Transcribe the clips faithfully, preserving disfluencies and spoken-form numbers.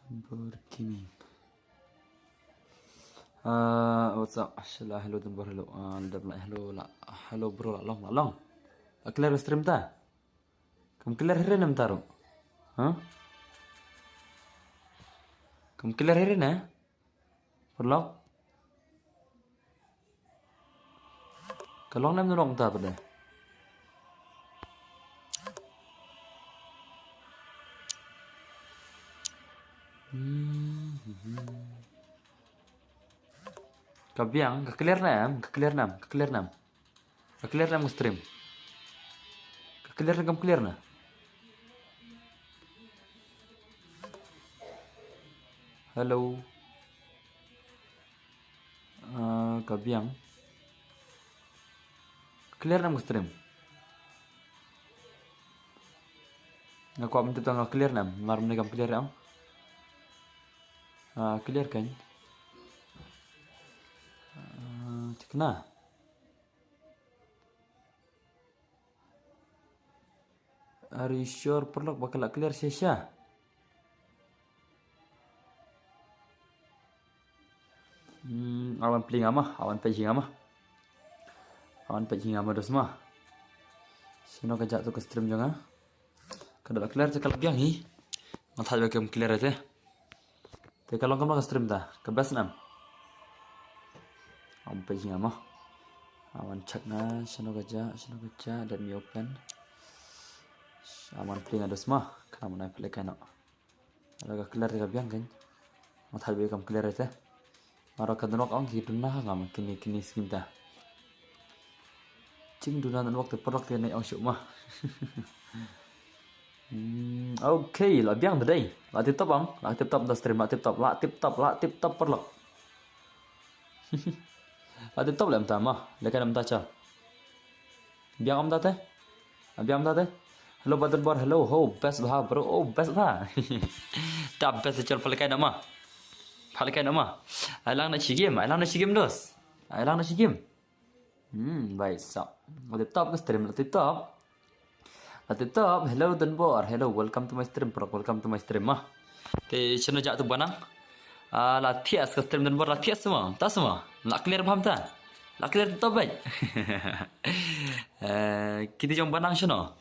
Tambur Gaming. Ah, what's up? Shala, hello, Tambur, hello. Ah, dap la, hello, la, hello, bro, la long, la long. La clear stream ta? Kam clear heren em taru? Huh? Kam clear heren, eh? Paralok? Ka long nem na long ta pade. Hmm, hmm, hmm. Ka biang, ka clear nem, ka clear nem, ka clear nem. Ka clear nem ka stream. Ka clear nem kam clear na. Hello. Ah, ka biang. Clear nem ka stream. Nga kwah mynta tang nga clear nem. Mar mynta kam clear em. Ah, clear kan. Ah, thikna. Are you sure paralok ba ka la clear shisha? Hmm, awan pling ama, awan pajing ama. Awan pajing ama dos ma. Sino ka jatuh ka stream jong nga. Ka da la clear te ka la biang hi. Nga thaj ba kem clear te. Te ka long kam long ka stream ta, ka best nam. Am pajing ama. Awan check na, sino ka ja, sino ka ja, let me open. Awan pling ados ma, kana mana pele kaino. Ala ka clear te ka biang kan. Nga thaj ba kam clear te. Mara ka dunok ong ki duna ngam kini kini skim ta. Ching duna dunok te paralok te ne ong shu ma. Hmm, okay, la biang dei. La tip top ong, la tip top da stream, la tip top, la tip top, la tip top paralok. La tip top lem ta ma, le kan em ta cha. Biang om ta te? Ah, biang om ta te? Hello, Badan Bor, hello, ho, best bha, bro, oh, best bha. Ta best chol phalkai nama. Phalkai nama. Ai lang na chigim, ai lang na chigim dos. Ai lang na chigim. Hmm, bai sa. La tip top ka stream, la tip top. La tip top, hello, Don Bor, hello, welcome to my stream, bro, welcome to my stream, ma. Te chano ja tu banang. Ah, la thias ka stream Don Bor, la thias semua, ta semua. La clear paham ta? La clear tip top bai. Eh, kiti jong banang chano.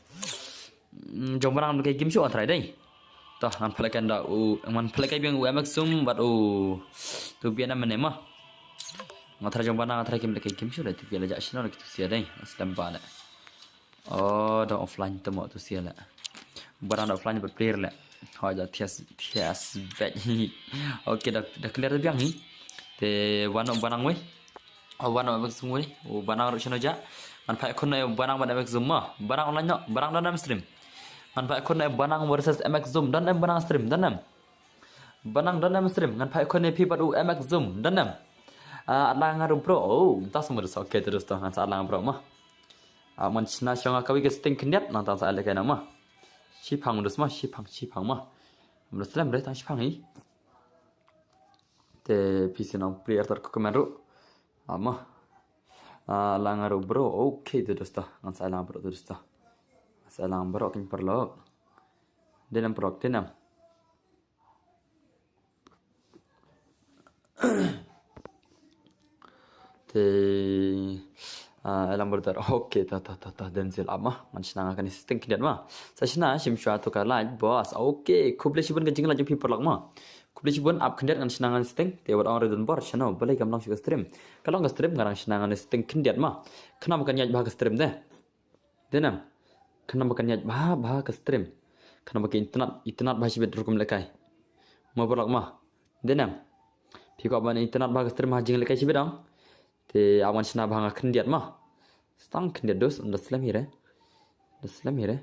Hmm, jong banang kai game show try dai. Toh, ngan phalkai da u, ngan phalkai biang u M X Zoom bad u tu biana mene ma. Nga thra jong banang, nga thra kim da kai game show da tu biana ja chano da kitu sia dai. Slem ba le. Oh, da offline te mo tu sia le. Barang da offline bad player le. Ho ja thias thias bet. Okay, da da clear da biang hi. Te wan u banang wei. Oh, wan u M X Zoom wei. U banang ru chano ja. Ngan phai khun u banang bad M X Zoom ma. Banang online no, banang don em stream. Ngan phai khun u banang versus M X Zoom, don em banang stream, don em. Banang don em stream, ngan phai khun u phi bad u M X Zoom, don em. Ah, at lang nga ru bro. Oh, ta semua dos. Okay, terus tu ngan sa at lang bro ma. Ah, man chna shong ka wi ka setting khyndiat, nang tang sa ale kai na ma. Shi phang dos ma, shi phang, shi phang ma. Mra slem re tang shi phang hi. Te P C nang player tar ko kemen ru. Ah, ma. Ah, lang ru bro. Okay, te dos ta. Ngan sa lang bro, te dos ta. Sa lang bro kin paralok. Denam paralok, denam. Te, ah, elang border. Okay, ta, ta, ta, ta, Denzel ama. Man shna nga kani setting khyndiat ma. Sa shna, shim shwa to ka like, boss. Okay, khublei shibun ka jinglike jong phi paralok ma. Khublei shibun ap khyndiat ngan shna nga setting. Te wat ong re Don Bor, shano, balei kam long shi ka stream. Ka long ka stream ngan shna nga setting khyndiat ma. Khnam kan ïaid bha ka stream de. Dei ne em? Khnang ba kan ïaid bha bha ka stream. Khnang ba ka internet, internet bha shibit rukom lehkai. Mo paralok mo. Dei ne em? Phi kwah ban internet bha ka stream ha jinglehkai shibit dang. Te awan shna bha nga khyndiat mo. Stang khyndiat dos, ym da slem hi re. Da slem hi re.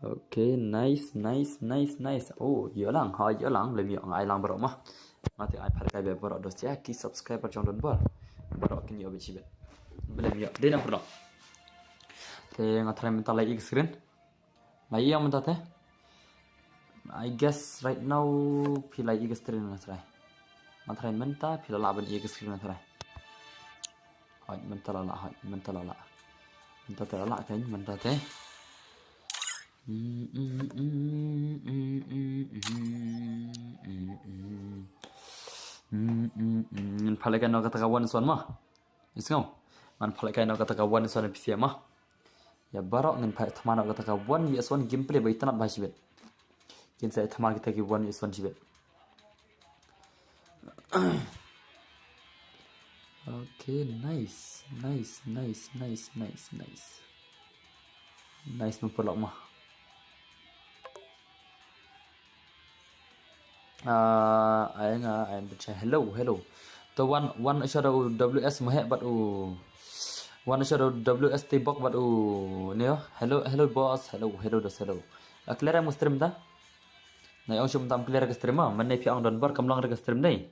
Okay, nice, nice, nice, nice. Oh, ïoh lang, ha, ïoh lang, lem ïoh, nga ai lang baroh mo. Nga te ai pharkai bad baroh dos ïa ki subscriber jong don bor. Baroh kin ïoh bad shibit. Lem ïoh, dei ne em paralok. Te nga try mynta lai ïa ka screen. Lai ïa mynta te. I guess right now phi lai ïa ka screen nga try. Nga try mynta phi la lah ban ïa ka screen nga try. Hoi, mynta la lah, hoi, mynta la lah. Mynta te la lah kan, mynta te. Ngan pha lehkai noh kata ka one is one mo. Ïa sngew. Ngan pha lehkai noh kata ka one is one P C mo. Ïa baroh ngin pha thma noh kata ka one V S one gameplay ba itynnad bha shibit. Kin sa thma kita ki one V S one shibit. Okay, nice, nice, nice, nice, nice, nice. Nice mo paralok mo. Ah, ai nga, ai nga, hello, hello. To wan, wan sha da u W S Mohek bad u, wan sha da u W S Tibok bad u, ne yo. Hello, hello boss, hello, hello dos, hello. La clear em ka stream ta? Na ong shum tam clear ka stream ma, mynne phi ong don bor kam long re ka stream dei.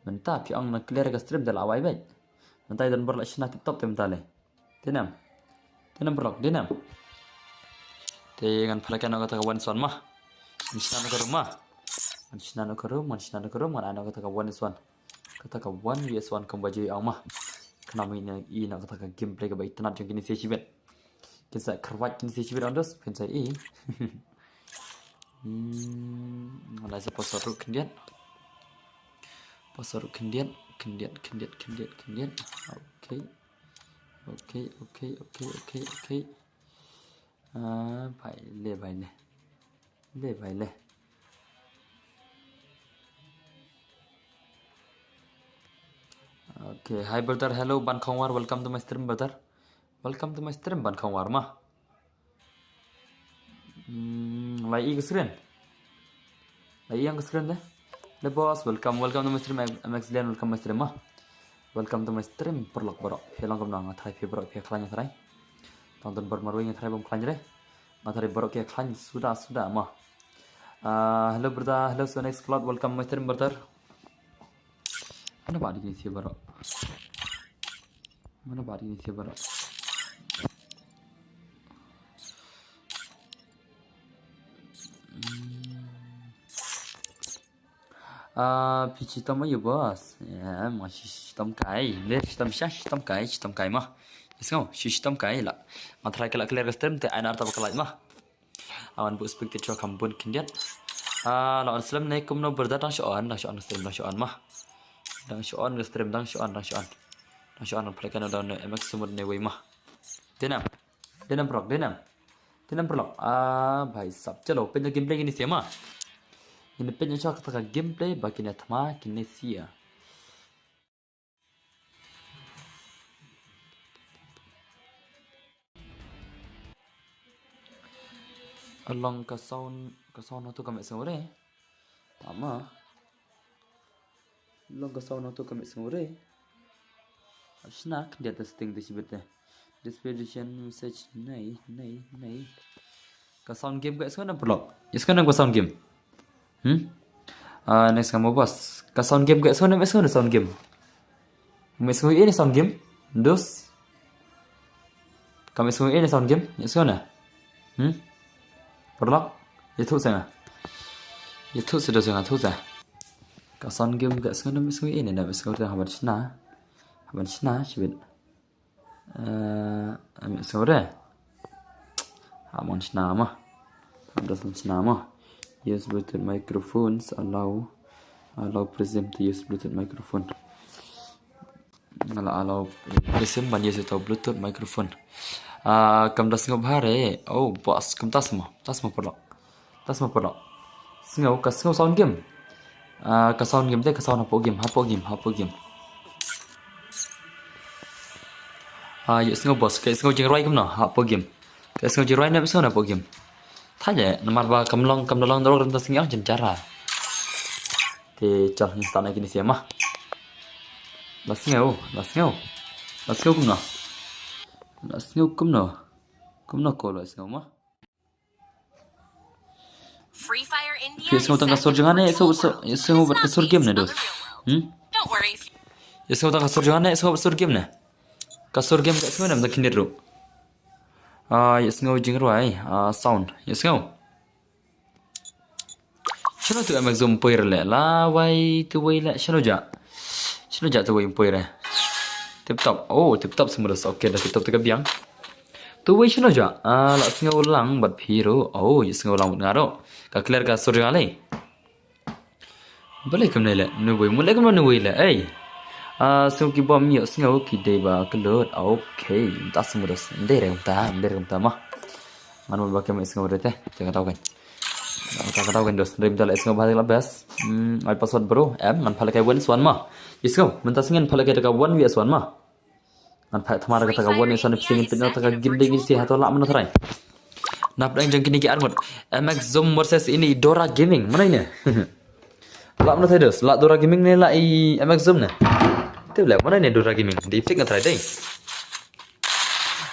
Mynta phi ong na clear ka stream da la wai bad. Mynta don bor la shna tip top te mynta le. Dei ne em? Dei ne em paralok, dei ne em? Te ngan pha lehkai noh kata ka one is one ma. Ngan shna noh ka room ma. Ngan shna noh ka room, ngan shna noh ka room, ngan ai noh kata ka one is one. Kata ka one V S one kumba ju ong ma. Khnang ba ngin ïoh noh kata ka gameplay kaba itynnad jong kine shi shibit. Kin sa kyrwat kine shi shibit on dos, kin sa i. Hmm, ngan ai sa password ruh khyndiat. Password ruh khyndiat, khyndiat, khyndiat, khyndiat, khyndiat. Okay. Okay, okay, okay, okay, okay. Ah, bhai le, bhai le. Le, bhai le. Okay, hi brother, hello, Ban Khongwar, welcome to my stream, brother. Welcome to my stream, Ban Khongwar ma. Hmm, lai ïa ka screen. Lai ïa ka screen de. Le boss, welcome, welcome to my stream, M X Lian, welcome my stream ma. Welcome to my stream, paralok baroh. Phi long kumno, nga try phi baroh, phi khlaiñ nga try. Tang don bor marwei nga try bym khlaiñ re. Nga try baroh ki khlaiñ suda suda ma. Ah, hello brother, hello Sonex Cloud, welcome my stream brother. Mano ba dei kine shi baroh? Mano ba dei kine shi baroh? Hmm. Ah, phi shitom aïu boss? Em, nga shi, shitom kai. Le shitom sha, shitom kai, shitom kai ma. Ïa sngew, shi, shitom kai la. Nga try ka la clear ka stream te ai nar ta ba ka light ma. Awan bu speak te chwa kham bun khyndiat. Ah, la on slem ne kumno brother, dang shu on, dang shu on stream, dang shu on ma. Dang shu on stream, dang shu on, dang shu on. Dang shu on pha lehkai noh da u M X Sumut ne wei ma. Dei ne em? Dei ne em paralok, dei ne em? Dei ne em paralok? Ah, bhai sab. Chalo, peit noh gameplay kine shi ma. Ngin peit noh sha kata ka gameplay ba kine thma kine shi. Along ka sound, ka sound hangtu kam sngew re. Tama. Long ka sound hangtu kam sngew re. Shna khyndiat da setting da shibit te. Display duration message nei, nei, nei. Ka sound game ka sngew ne em paralok? Ïa sngew ne em ka sound game? Hmm? Ah, next ka mo boss. Ka sound game ka sngew ne em, sngew ne sound game? Me sngew ïa ne sound game? Dos. Ka me sngew ïa ne sound game? Ïa sngew ne? Hmm? Paralok? Ïathuh sa nga. Ïathuh sa dos sa nga, thuh sa. Ka sound game ka sngew ne em, sngew ïa ne, me sngew te haba shna. Haba shna shibit. Eh, me sngew re. Haba shna ma. Haba shna ma. Use Bluetooth microphones, allow, allow Prism to use Bluetooth microphone. Nga la allow Prism ban use ïa uta u Bluetooth microphone. Ah, kam da sngewbha re. Oh boss, kumta sa mo. Ta sa mo paralok. Ta sa mo paralok. Sngew, ka sngew sound game. Ah, ka sound game te, ka sound hapoh game, hapoh game, hapoh game. Ah, ïohsngew boss, ka ïohsngew jingrwai kumno hapoh game. Ka ïohsngew jingrwai ne ïohsngew hapoh game. Thait eh, namar ba kam long, kam da long da rok rem ta sngi ong jynjar. Te chal ngi start na kine sha ma. La sngew, la sngew. La sngew kumno. La sngew kumno. Kumno ko la sngew ma. Free Fire India. Ïohsngew tang ka sur jong nga ne, ïohsngew, ïohsngew, ïohsngew bad ka sur game ne, dos. Hmm? Don't worry. Ïohsngew tang ka sur jong nga ne, ïohsngew bad sur game ne. Ka sur game ka ïohsngew ne, tang khyndiat ruh. Ah, ïohsngew jingrwai, ah, sound. Ïohsngew. Shano tu M X Zoom poi re le. Lawei tu wei le. Shano ja. Shano ja tu wei poi re. Tip top. Oh, tip top semua dah. Okay, dah tip top tu ka biang. Tu wei shano ja. Ah, la sngew lang bad phi ruh. Oh, ïohsngew lang bad nga ruh. Ka clear ka sur jong nga le. Balei kumne le. Nu wei mu le kumno nu wei le. Ei. Ah, sngew ki bom ïohsngew ki dei ba ka lut. Okay, ta semua dah. Ndei re kumta, ndei re kumta ma. Ngan wan ba kem ïohsngew re te. Te ka tau kan. Ka, ka tau kan dos. Rim ta la ïohsngew ba la best. Hmm, ai password bro. Em, ngan pha lehkai one S one ma. Ïohsngew, mynta sngi ngan pha lehkai da ka one V S one ma. Ngan pha thamar ka ta ka one V S one phi ngin pynno ta ka game dei ngin si hato lah mano tharai. Nap dang jong kine ki arngut. M X Zoom versus ini Dora Gaming. Mana ini? Lah mano tharai dos. Lah Dora Gaming ne lah i M X Zoom ne. Tip le, mana ini Dora Gaming. Dei fake nga tharai dei.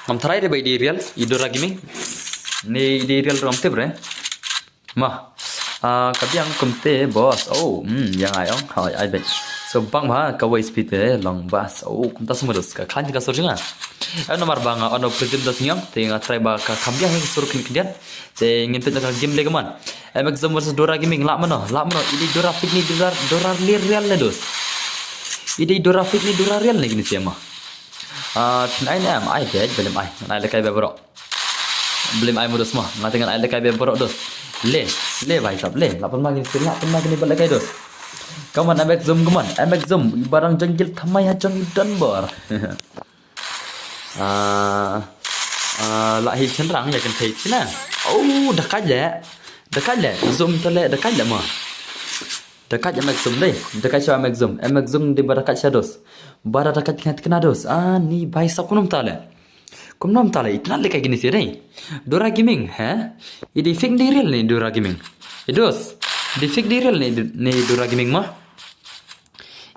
Ngam tharai re ba i dei real, i Dora Gaming. Ne i dei real ruh ngam tip re. Ma. Ah, ka biang kumte boss. Oh, hmm, ïa nga ong. Hoi, ai bet. So bang ba ka wei speed te long bas. Oh, kumta semua dos. Ka khlaiñ ka sur jong nga. Em namar ba nga ono prism da sngi ong. Te nga tharai ba ka kham biang ka sur khyndiat. Te ngin peit ka game le ka mon. M X Zoom versus Dora Gaming lah mano, lah mano. I dei Dora fake ne Dora, Dora real ne dos. I dei Dora fake ne Dora real ne kine sha ma. Ah, phin ai ne em, ai bet, balei ym ai. Ngan ai lehkai bad baroh. Balei ym ai mo dos ma. Nga te ngan ai lehkai bad baroh dos. Le, le bhai sahab, le. Lah pynma kine, lah pynma kine bad lehkai dos. Come on, M X Zoom, come on. M X Zoom, i ba dang jong i guild thymmai ha jong i donbor. Ah, ah, lah hi shynrang ïa kynthei kine. Oh, da kait le. Da kait le. Zoom te le, da kait le ma. Da kait M X Zoom dei. Da kait sha M X Zoom. M X Zoom dei ba da kait sha dos. Ba da kait kine kine dos. Ah, ni bhai sahab kumno mynta le. Kumno mynta le. Itynnad lehkai kine sha dei. Dora Gaming, he? I dei fake dei real ne Dora Gaming. I dos. Dei fake dei real ne, ne Dora Gaming ma.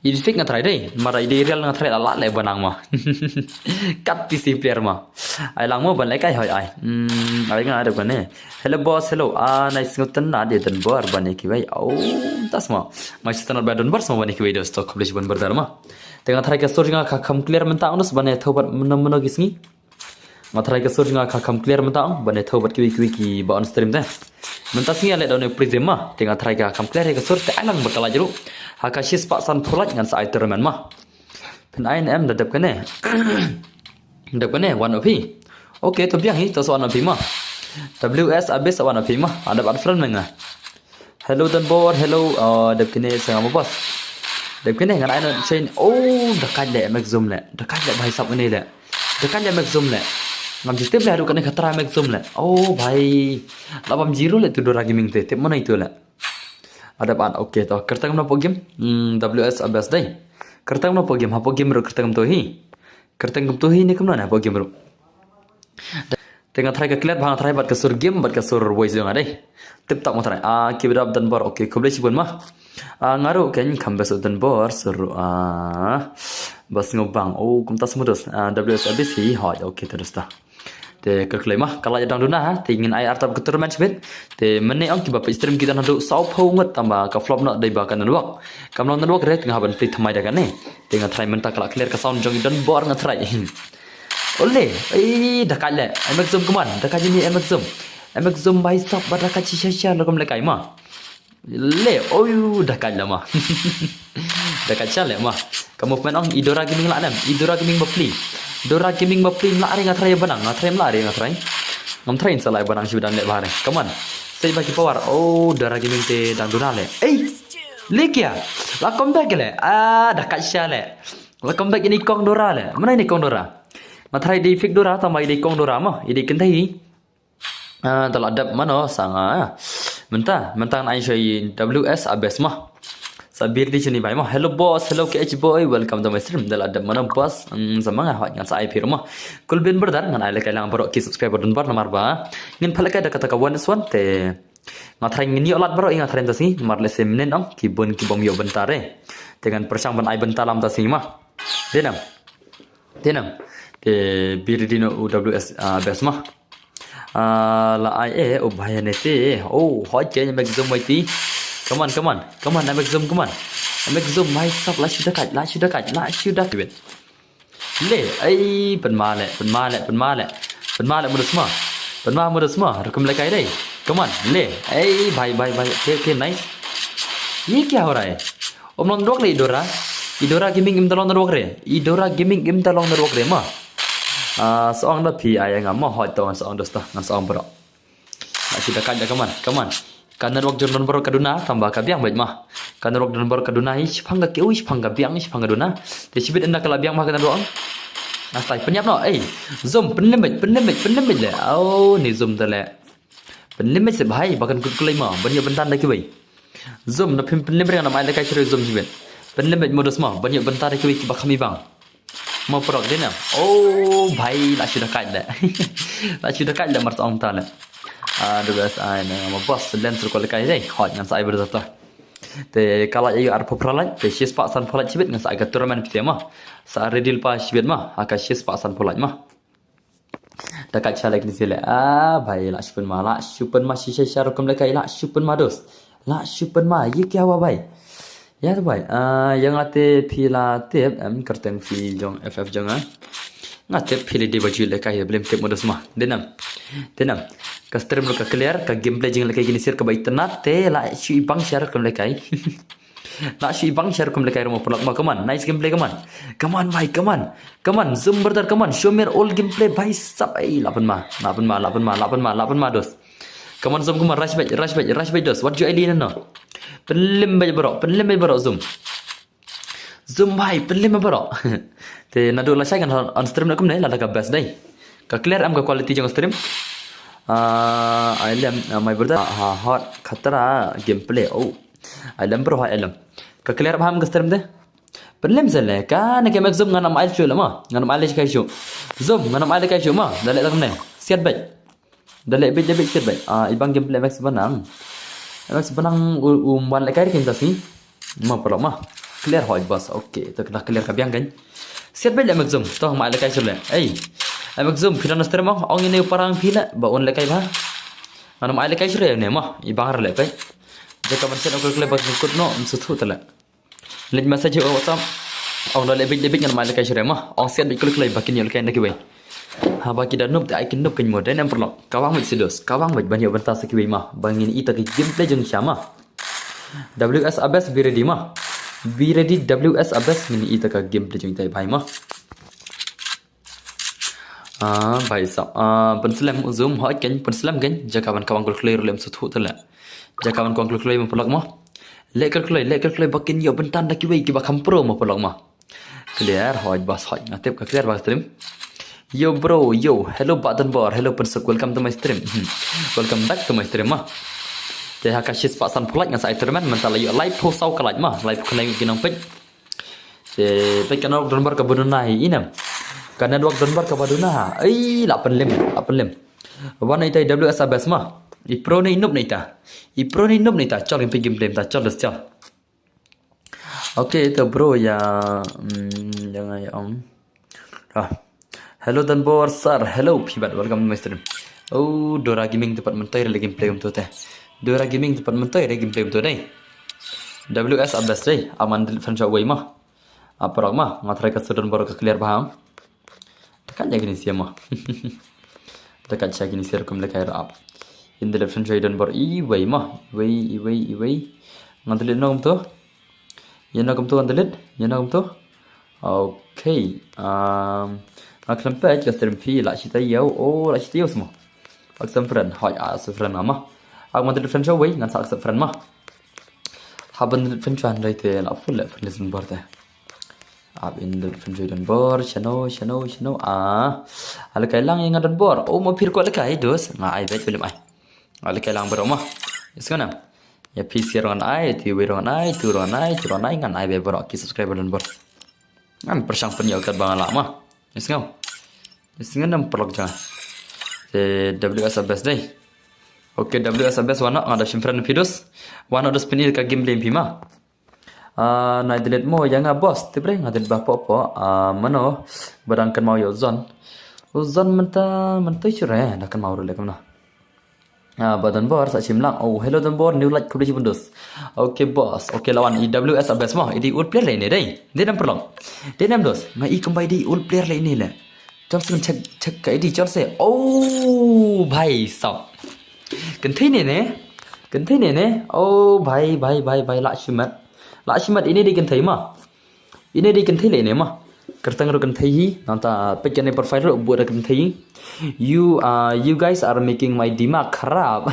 I dei fake nga tharai dei. Mara i dei real nga tharai la lah le ba nang ma. Kat P C player ma. Ai lang mo ban lehkai hoi ai. Hmm, ai nga dep kane. Hello boss, hello. Ah, nice ngut tena dia donbor ban ïa kiwei. Oh, tas ma. Mai tena ba donbor sama ban ïa kiwei dos to khublei shibun berdar ma. Te nga tharai ka sur jong nga ka kham clear mynta ong dos ban ïathuh bad mano mano ki sngi. Nga tharai ka sur jong nga ka kham clear mynta ong ban ïathuh bad kiwei kiwei ki ba on stream te. Mynta sngi ïa leh da une u prism ma. Te nga tharai ka kham clear ïa ka sur te ai lang ba ka lait ruh. Ha ka shispah sanphew lait ngan sa ai tournament ma. Phin ai ne em da dep kane. Dep kane wan o phi. Okay, to biang hi to sa wan o phi ma. W S Abyss wan o phi ma. Adep add friend me nga. Hello donbor, hello. Ah, dep kine sa nga mo boss. Dep kine ngan ai na chain. Oh, da kait le M X Zoom le. Da kait le bhai sahab kine le. Da kait le M X Zoom le. Ngam ju tip le haduh kane khatra M X Zoom le. Oh bhai. Lah bam zero le tu Dora Gaming te. Tip mano itu le. Adep an, okay to. Kyrteng mano hapoh game? Hmm, W S Abyss dei. Kyrteng mano hapoh game? Hapoh game ruh kyrteng mano hi. Kyrteng kumto hi ne kumno ne hapoh game ruh. Te nga tharai ka clear bha nga tharai bad ka sur game bad ka sur voice jong nga dei. Tip top nga tharai. Ah, keep it up donbor. Okay, khublei shibun ma. Ah, nga ruh kein kham best donbor sur ruh. Ah, bas ngobang. Oh, kumta semua dos. Ah, W S Abyss hi hoi. Okay, terus ta. Te kyrkhu lei ma, ka lait dang duna ha, te ngin ai artap ka tournament shibit. Te mynne ong kiba peit stream ki don haduh sawphew ngut tangba ka flop noh dei ba ka network. Kam long network re, te nga hap ban plie thymmai da kane. Te nga tharai mynta ka la clear ka sound jong i donbor nga tharai. Ole, ei, da kait le, M X Zoom kemon, da kait jong i M X Zoom. M X Zoom bhai sahab ba da kait shisha shisha lada kum lehkai ma. Le, oh, da kait la ma. Da kait sha le ma. Ka movement ong i Dora Gaming la nem, i Dora Gaming ba plie. Dora Gaming ba plie mla re nga tharai ba nang, nga tharai mla re nga tharai. Ngam tharai in sa la ba nang shi ba dang leh ba re. Come on. Sei ba ki power. Oh, Dora Gaming te dang duna le. Ei. Le kia. La comeback le. Ah, da kait sha le. La comeback ini kong Dora le. Mana ini kong Dora? Nga tharai dei fake Dora tangba i dei kong Dora ma. I dei kynthei. Ah, te la dep mano sa nga. Mynta, mynta ngan ai sha i W S Abyss ma. Birdi chini bai mo. Hello boss, hello K H boy, welcome to my stream. Dala dam mana boss. Hmm, sama nga hot ngan sa ai phi mo. Kulbin brother ngan ai lekai lang baroh ki subscriber don bar namar ba ngin phalak da kata ka one is one te. Nga tharai ngin ïoh lad baroh nga tharai ta sngi namar le se menen ong ki bun ki bom ïoh bynta re. Te ngan pyrshang ban ai bynta lam ta sngi ma. Denam. Denam. Te Birdi no U W S ah, best ma. Ah, la ai eh, oh, bhai ne te. Oh, hot ke mek zoom wai ti. Come on, come on. Come on, mek zoom, come on. Mek zoom, mai sap la shu dakat, la shu dakat, la shu dakat. Le, ai, pynma le, pynma le, pynma le. Pynma le modus ma. Pynma modus ma. Rukum lekai dei. Come on, le. Ai, bhai, bhai, bhai. Okay, okay, nice. Ye kya ho raha hai? Om long dok le Idora. Idora Gaming im talong dok re. Idora Gaming im talong dok re ma. Ah, song da phi ai nga ma hot to song dosta. Ngan song bro. Ashi da kan da kaman, kaman. Kan network jon don bro kaduna tamba ka biang bait ma. Kan network don bro kaduna hi shipang ka keu shipang ka biang shipang kaduna. Te shibit inda kala biang ma kan network. Astai penyap no. Eh, zoom penlim bait, penlim bait, penlim bait le. Au ni zoom da le. Penlim bait se bhai, bakan kut kulai ma, ban ïoh bentan da kiwei. Zoom na phim penlim bring na mai da kai shiroi zoom shibit. Penlim bait modus ma, ban ïoh bentan da kiwei ki ba kham ibang. Mo prok dina. Oh, bhai, la shu da kai le. La shu da kai le mar sa ong ta le. Ah, the best ai na mo boss lens ko le kai dei. Hot ngan sa ai ber ta. Te kala yu ar pho pralai, te shis pa san pho lai shibit ngan sa ai ka tournament phi ma. Sa redil pa shibit ma, ha ka shis pa san pho lai ma. Da ka chalek ni sile. Ah, bhai, la shu pynma, la shu pynma shisha sha rukum lekai, la shu pynma dos. La shu pynma, ye kya hua bhai? Ya to bhai. Ah, yang ate phi la tip, em, kerteng phi jong F F jong ah. Nga tip phi le di baju lekai, blim tip modus ma. Denam. Denam. Ka stream ka clear, ka gameplay jing lekai kini sir ka bai tenat, te la shu ibang sha rukum lekai. Nak shi bang share kum lekai rumo pulak ma kaman. Nice gameplay kaman. Kaman bhai kaman. Kaman zoom brother kaman. Show me all gameplay bhai sab ai la pynma. La pynma la pynma la pynma la pynma dos. Kaman zoom kaman rush bait rush bait rush bait dos. What you ali no. Penlim bait bro. Penlim bait bro zoom. Zoom bhai penlim bro. Te nadu la shai kan on stream na kumne la ka best dai. Ka clear am ka quality jong stream. Ah, ai lem ah, my brother ha hot khatra gameplay. Oh. Ai lem bro ha ai lem. Ka clear bham ka stream de. Penlim sele ka ne ke mek zoom nganam ai shu lama. Nganam ai kai shu. Zoom nganam ai kai shu ma. Dale tak ne. Siat bai. Dale bai dale siat bai. Ah, ibang gameplay mek sebenang. Mek sebenang u wan le kai kin tasi. Ma pala ma. Clear hoi bas. Okay, tak dah clear ka biang kan. Siat bai le mek zoom. Toh ma ai kai shu le. Ei. Mek zoom phi dan stream ong ini parang phi le ba un le kai ba. Nganam ai le kai shu le ne ma. Ibang le kai. Jaka ban siat ong kle ba kut no. Msuthu tala. Leit message ha WhatsApp. Ong da lebit lebit ngan mai lekai shrem ma. Ong siat bit kuluk lai bakin ïoh lekai na kiwei. Ha ba ki da nup te ai kin nup kin mo dai nem perlok. Kawang bit sidos. Kawang bit ban ïoh benta sa kiwei ma. Ba ngin ita ki gameplay jong sha ma. W S Abes be ready ma. Be ready W S Abes ngin ita ka gameplay jong ita bhai ma. Ah, bhai sab. Ah, pynslem zoom hoi ken pynslem ken jaka ban kawang kuluk lai rulem suthu tala. Jaka ban kawang kuluk lai ma perlok ma. Lek kuluk lai lek kuluk lai bakin ïoh bentan da kiwei kiba kham pro ma perlok ma. Clear hoj bas hoj ngatip ka clear bas stream. Yo bro, yo, hello Bak Donbor, hello Pensuk, welcome to my stream. Hmm. Welcome back to my stream ma. Te ha ka shis pak san pulak ngan sa ai tournament mynta la ïoh lai phew saw ka like ma, lai phew khnai ki nong peit. Te peit ka network Donbor ka baduna hi inem. Ka network Donbor ka baduna ha. Ai la pynlem, la pynlem. Wan ita W S Abes ma. I pro ne i nup ne ita. I pro ne i nup ne ita. Chol ngin peit gameplay ta chol des chol. Okay, to bro ya mm, jangan ya om. Ah. Hello Donbor sir. Hello Pibat. Welcome to my stream. Oh, Dora Gaming tempat mentoi lagi gameplay untuk teh. Dora Gaming tempat mentoi lagi gameplay untuk deh. W S Abes deh. Aman delete friend shot wei mah. Apa rak mah? Ngatrai ka Donbor ka clear baham. Dekat ya gini sia mah. Dekat sha kini sir kum lekai rap. In the left hand side Donbor iwei mah. Iwei, iwei, iwei. Ngan delete no kumto. Ïa no kumto ngan delete. Ïa no kumto. Okay. Um, nga khlem peit ka stream phi la shita ïew. Oh, la shita ïew semua. Ak sem friend. Hoi a sem friend nga mah. Ak ngan delete friend sha wei ngan sa ak sem friend mah. Haban delete friend sha handai te la full le friend list Donbor te. Ab in dal pynjoi Donbor, shano, shano, shano. Ah. Ala kai lang ïa nga Donbor. Oh, ma phir ko ala kai dos. Nga ai bad film ai. Ala kai lang bro ma. Is kana. Ïa phi sir ngan ai, ti wi ngan ai, tu ngan ai, tu ngan ai, ngan ai bha baroh ki subscriber don bor. Ngan pyrshang pynïoh katba nga lah ma. Ïa sngew. Ïa sngew nam paralok jong nga. Te W S a best dei. Okay, W S a best, wan noh, nga da shim friend phi dos. Wan noh dos pynïoh ka gameplay phi ma. Ah, nai delete mo ïa nga boss, te bre nga delete ba pok pok. Ah, mano ba dang kynmaw ïa u Zon. U Zon mynta, mynta shu re da kynmaw ruh leh kumno. Ah, ba don bor sa shim lang. Oh, hello don bor, new like khublei shibun dos. Okay boss. Okay lawan, i W S a best mo. I dei old player leh ine dei. Dei nam paralok. Dei nam dos. Nga i kumba i dei old player leh ine leh. Jom sngewcheck, check ka I D jom se. Oh, bhai sab. Kynthei ne ne. Kynthei ne ne. Oh, bhai, bhai, bhai, bhai, lah shimet. Lah shimet, ine dei kynthei ma. Ine dei kynthei leh ine ma. Kyrteng ruh kynthei hi. Nangta peit kane profile ruh buh da kynthei hi. You, uh, you guys are making my dimag kharab.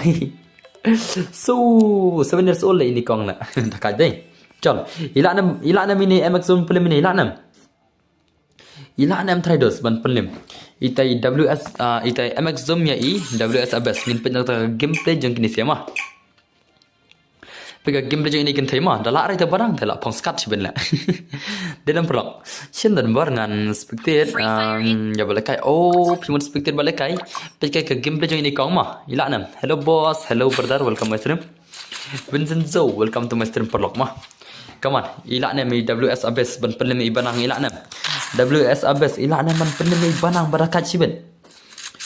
So, seven years old leh ine kong leh. Da ka dei. Chal. I lah nam, i lah nam ine M X Zone pynlem ine, i lah nam. I lah nam try dos ban pynlem. Itai W S, ah, itai M X Zone ïa i, W S a best. Ngin peit na ka gameplay jong kine sia ma. Peit ka gameplay jong ine kynthei ma, da lah rai te ba dang te lah phong skat shibun leh. Dei nam paralok. Shin don bor ngan spectate, um, ïa ba lehkai. Oh, phi mon spectate ba lehkai. Peit ka gameplay jong ine kong ma. I lah nam. Hello boss, hello brother, welcome my stream. Vincent Zo, welcome to my stream paralok ma. Come on, i lah nam i W S a best ban pynlem i ba nang, i lah nam. W S a best, i lah nam ban pynlem i ba nang ba da kait shibun.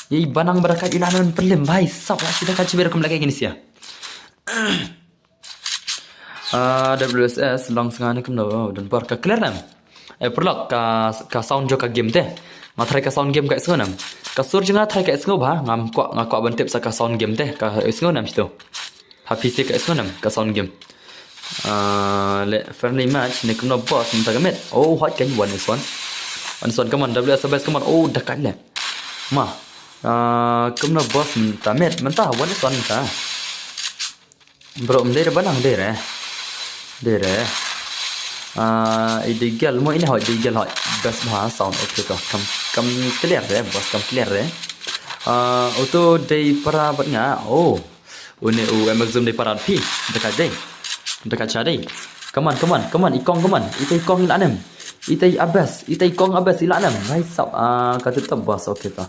I ba nang ba da kait i lah nam ban pynlem, bhai sab, lah shu da kait shibun kum lehkai kine sia. Ah, W S S long snga ne kumno, don bor ka clear nam. Eh, paralok, ka, ka sound jong ka game te. Nga try ka sound game ka sngew nam. Ka sur jong nga try ka sngew bha, ngam kwah, nga kwah ban tip sa ka sound game te, ka sngew nam shitu. Ha P C ka sngew nam, ka sound game. Ah, leh friendly match, ne kumno boss, mynta ka met. Oh, hot kan, one is one. One is one, come on, W S a best, come on. Oh, da kait leh. Ma. Ah, kumno boss, mynta met, mynta, one is one, mynta. Bro, ym dei re ba nang, dei re. Dei re. Ah, i dei gel mo, ine hoi, dei gel hoi. Best bha sound, okay to. Kam, kam clear re, boss, kam clear re. Ah, uto dei para bad nga. Oh. Une u M X Zone dei para phi. Da kait dei. Da kait sha dei. Come on, come on, come on. I kong, come on. Itai kong i lah nam. Itai a best. Itai kong a best i lah nam. Bhai sab. Ah, ka tip to boss, okay to.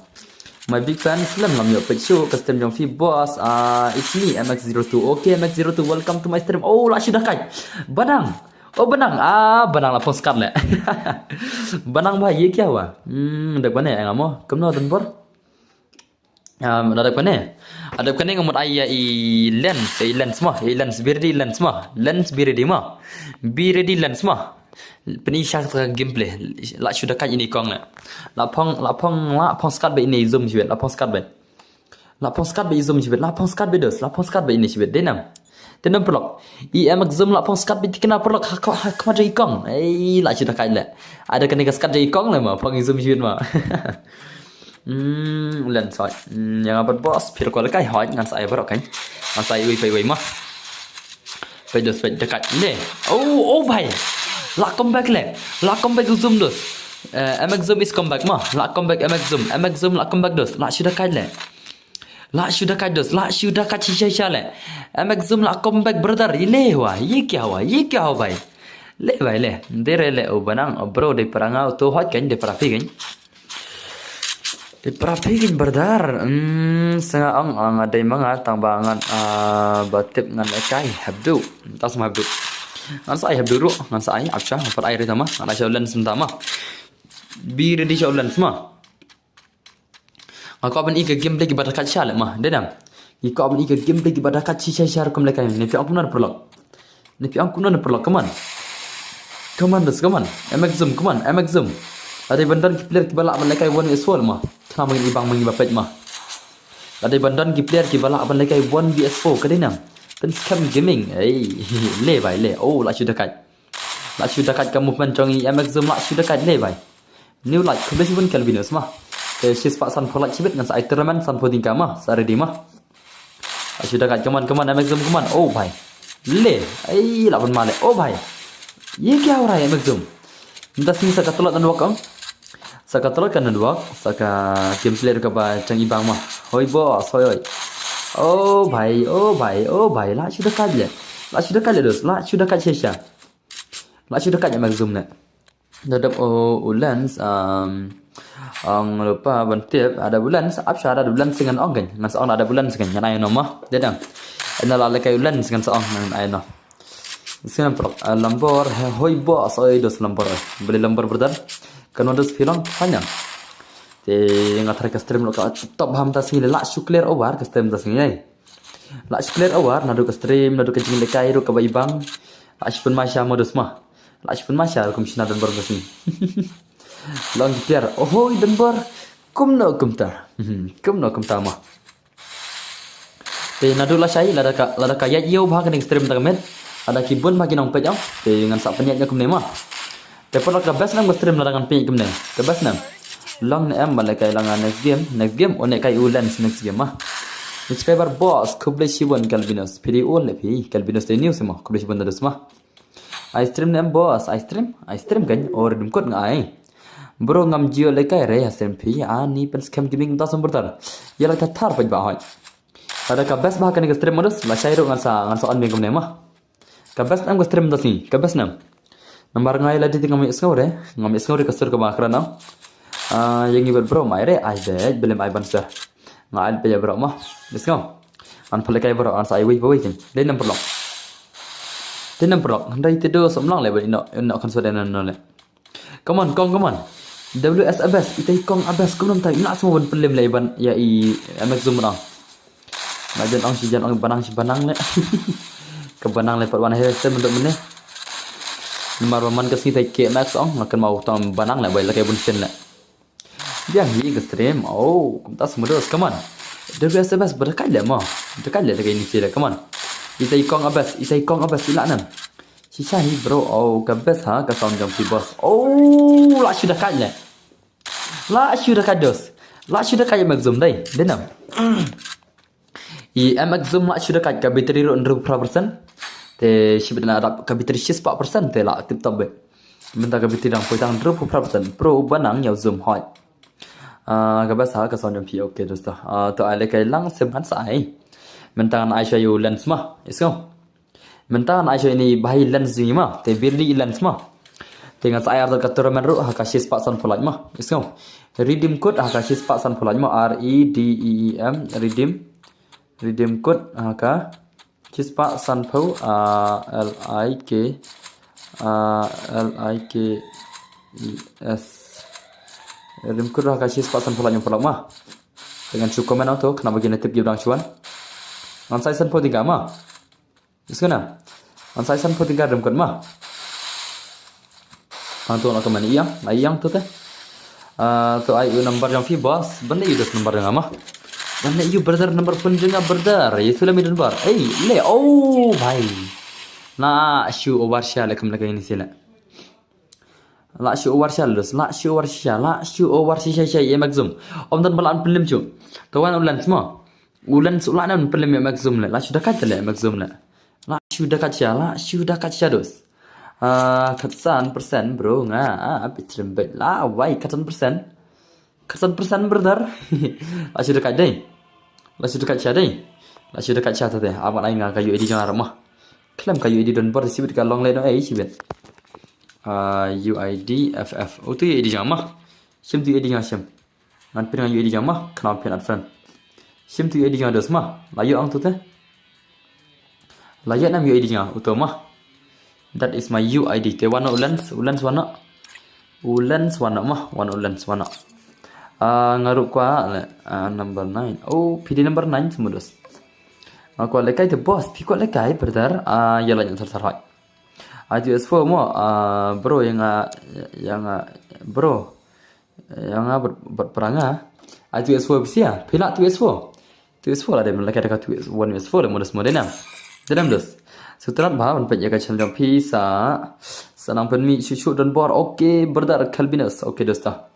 My big fan, slem ngam ïoh peit shuh ka stream jong phi boss. Ah, it's me, M X zero two. Okay, M X zero two, welcome to my stream. Oh, lah shu da kait. Ba nang. Oh, ba nang. Ah, ba nang lah phong skat leh. Ba nang ba, ye kya hua? Hmm, da kane nga mo. Kumno don bor? Um, da kane. Da kane nga mut ai ïa i lens, i lens mo, i lens, be ready lens mo. Lens be ready mo. Be ready lens mo. Pyni sha ka gameplay. Lah shu da kait ine kong leh. Lah phong, lah phong, lah phong skat ba ine zoom shibun. Lah phong skat ba. Lah phong skat ba i zoom shibun. Lah phong skat ba dos. Lah phong skat ba ine shibun. Dei nam. Dei nam paralok. I M X Zone lah phong skat ba tikna paralok. Ha, ha, ha, khmat jong i kong. Ei, lah shu da kait leh. Ada kane ka skat jong i kong leh ma. Phong i zoom shibun ma. Hmm, lens hoi. Hmm, ïa nga bad boss. Phi ruh kwah lehkai hoi. Ngan sa ai baroh kan. Ngan sa ai wei pa wei ma. Peit dos, peit da kait. Le. Oh, oh bhai. Lah come back le. Lah come back zoom dos. Eh, M X Zone is come back ma. Lah come back M X Zone. M X Zone lah come back dos. Lah shu da kait le. Lah shu da kait dos. Lah shu da kait shisha shisha le. M X Zone lah come back brother. Ye le hua. Ye kya hua? Ye kya hua bhai? Le bhai le. Dei re le, oh ba nang, oh bro, dei para nga, oh to hoi kan, dei para phi kan. Dei para phi kan brother. Hmm, sa nga ong, ong nga dei ma nga tang ba ngan, ah, ba tip ngan lehkai hapdu. Ta sma hapdu. Ngan sa ai hapdu ruh, ngan sa ai, ap sha, ngan pat ai re tama, ngan ai sha lens mynta ma. Be ready sha lens ma. Nga kwah ban i ka gameplay kiba da kait sha le ma, dei nam. Nga kwah ban i ka gameplay kiba da kait shisha shisha rukom lehkai. Ne phi ong kumno paralok? Ne phi ong kumno paralok? Come on. Come on, dos, come on. M X Zone, come on, M X Zone. Lada ban don ki player kiba lah ban lehkai one v four ma. Khnang ma ngin i bang ma ngi ba peit ma. Lada ban don ki player kiba lah ban lehkai one v four, ka dei nam. Pynskhem Gaming. Ei, le bhai le. Oh, lah shu da kait. Lah shu da kait ka movement jong i M X Zone, lah shu da kait le bhai. New like, khublei shibun Kelvinus ma. Te shispah sanphew like shibit ngan sa ai tournament sanphew tyngka ma. Sa ready ma. Lah shu da kait, come on, come on, M X Zone, come on. Oh bhai. Le, ei, lah ban ma le. Oh bhai. Ye kya ho raha hai M X Zone? Mynta sngi sa ka tlot network ong. Sa ka tlot ka network, sa ka gameplay ruh kaba chang i bang ma. Hoi boss, hoi hoi. Oh bhai, oh bhai, oh bhai, lah shu da kait le. La shu da kait le dos, la shu da kait shisha. La shu da kait ïa Max Zoom ne. Da dep u, u lens, um, ong lypa ban tip, ada u lens, ap sha ada u lens ngan ong kan. Ngan sa ong ada u lens kan, ngan ai no ma. Dei dang. Ina la lehkai u lens ngan sa ong ngan ai no. Sngewbha, uh, lambor, hoi boss, oi dos lambor, oi. Beli lambor brother. Kan dos phi long, hanya. Te nga tharai ka stream lo ka top ham ta sngi la shu clear over ka stream ta sngi ai. La shu clear over, naduh ka stream, naduh ka jinglehkai ruh kaba ibang. La shu pynmai sha mo dos ma. La shu pynmai sha ruh kum shina don bor ka sngi. Long ki tiar, ohoi don bor. Kumno kumta. Hmm, kumno kumta ma. Te naduh lashai, lada ka, lada ka ïaid ïew bha kane ka stream ta ka met. Lada ki bun bha ki nongpeit ïa. Te ngan sa pynïaid ïa kumne ma. Te por ka best nam ka stream lada ngan pynïaid kumne. Ka best nam. Long ne em ba lehkai lang next game, next game, one kai u lens next game ma. Subscriber boss, khublei shibun Calvinus. Phi dei ul le phi, Calvinus dei new sima, khublei shibun da dus ma. Ai stream ne em boss, ai stream, ai stream kan, or dum kot nga ai. Bro ngam jio lehkai re ha stream phi, ani pen scam gaming da sumber tar. Ïa la ta thar peit ba hoi. Lada ka best bha kane ka stream modus, lashai ruh ngan sa, ngan sa on beng kumne ma. Ka best nam ka stream da sngi, ka best nam. Namar nga ïa la dei te ngam ïohsngew re, ngam ïohsngew re ka sur kaba kra nam. Ah, ïa ngi bad bro mai re, ai beit, bym ai ban sur. Nga ai beit ïa bro ma, ïohsngew. Ngan pynlehkai bro, ngan sa ai wei ba wei kin. Dei nam paralok. Dei nam paralok, hynrei te dos ym long le bad ino, ino kan sur dei nam no le. Come on, kong, come on. W S Abes, itai kong Abes, kumno mynta, ina sngewbha ban pynlem le ban ïa i Max Zoom na. Na jan ong shi jan ong banang shi banang le. Ka banang le pat wan he stem untuk mene. Namar ba man ka sngi tai ke Max ong, nga kynmaw tang banang le, bai lehkai bun sien le. Biang hi ka stream, oh, kumta smudos, come on. W S Abes, ba da kai le mo. Da kai le, da kai ni si le, come on. Itai kong Abes, itai kong Abes, ila nam. Shisha hi bro, oh, ka best ha, ka sound jong phi boss. Oh, la shu da kai le. La shu da kai dos. La shu da kai Max Zoom dei, dei nam. I Max Zoom la shu da kai ka battery ruh hynriewphew phra percent. Te shi bit na dap ka battery shispah percent te la tip top bit. Mynta ka battery dang poi tang hynriewphew phra percent. Pro banang ïa u zoom hoi. Ah, ka best ha ka sound jong phi, okay dosta. Ah, to ai lehkai lang sem kan sa ai. Mynta ngan ai sha ïa u lens ma. Ïohsngew. Mynta ngan ai sha ïa ini ba hi lens jong i ma. Te bir di lens ma. Te ngan sa ai artat ka tournament ruh ha ka shispah sanphew lait ma. Ïohsngew. Redeem code ha ka shispah sanphew lait ma. R E D E E M, redeem. Redeem code ha ka shispah sanphew, ah, L I K, ah, L I K E S. Redeem code ha ka shispah sanphew lait ma paralok ma. Te ngan shu comment auto, khnang ba kin tip ki ba dang shu wan. Ngan sa ai sanphew tyngka ma. Ïohsngew na. Ngan sa ai sanphew tyngka redeem code ma. Hangto la ka mane ïang, la ïang to te. Ah, to ai u number jong phi boss, ban leh u dos number jong nga ma. Ban leh u brother number phone jong nga brother, ïa shu leh mi number. Ei, le, oh bhai. La shu over sha le kam lehkai ni si le. La shu over sha le dos, la shu over sha, la shu over sha sha sha ïa Max Zoom. Ym don ba la pynlem shu. To wan u lens ma. U lens u la nam pynlem ïa Max Zoom le, la shu da kai le Max Zoom le. La shu da kai sha, la shu da kai sha dos. Ah, khatsan percent bro nga, ah, bit rem bit la, wai khatsan percent. Khatsan percent brother. La shu da kai dei. La shu da kai sha dei. La shu da kai sha ta dei. Amat ai nga ka U I D jong nga ma. Khlem ka U I D don bor shibit ka long le no ai shibit. Ah, U I D F F. Utu U I D jong nga ma. Shim tu U I D jong nga shim. Ngan pyn nga U I D jong nga ma, khnang pyn add friend. Shim tu U I D jong nga dos ma, la ïoh ang tu te. La ïoh nam U I D jong nga, uto ma. That is my U I D. Te wan u lens, u lens wan. U lens wan ma, wan u lens wan. Ah, nga ruh kwah le, ah, number nine. Oh, phi dei number nine smudos. Nga kwah lehkai te boss, phi kwah lehkai brother. Ah, ïa la ïa thar thar hoi. I two S four mo, ah, bro, ïa nga, ïa nga, bro. Ïa nga bad, bad para nga. I two S four bisia, phi lah two S four. Two S four la dei, lehkai da ka two S, one S four le mo dos mo dei nam. Dei nam dos. Sngewtynnat bha ban peit ïa ka channel jong phi sa, sa nang pynmih shuh shuh don bor. Okay brother Calvinus. Okay dosta.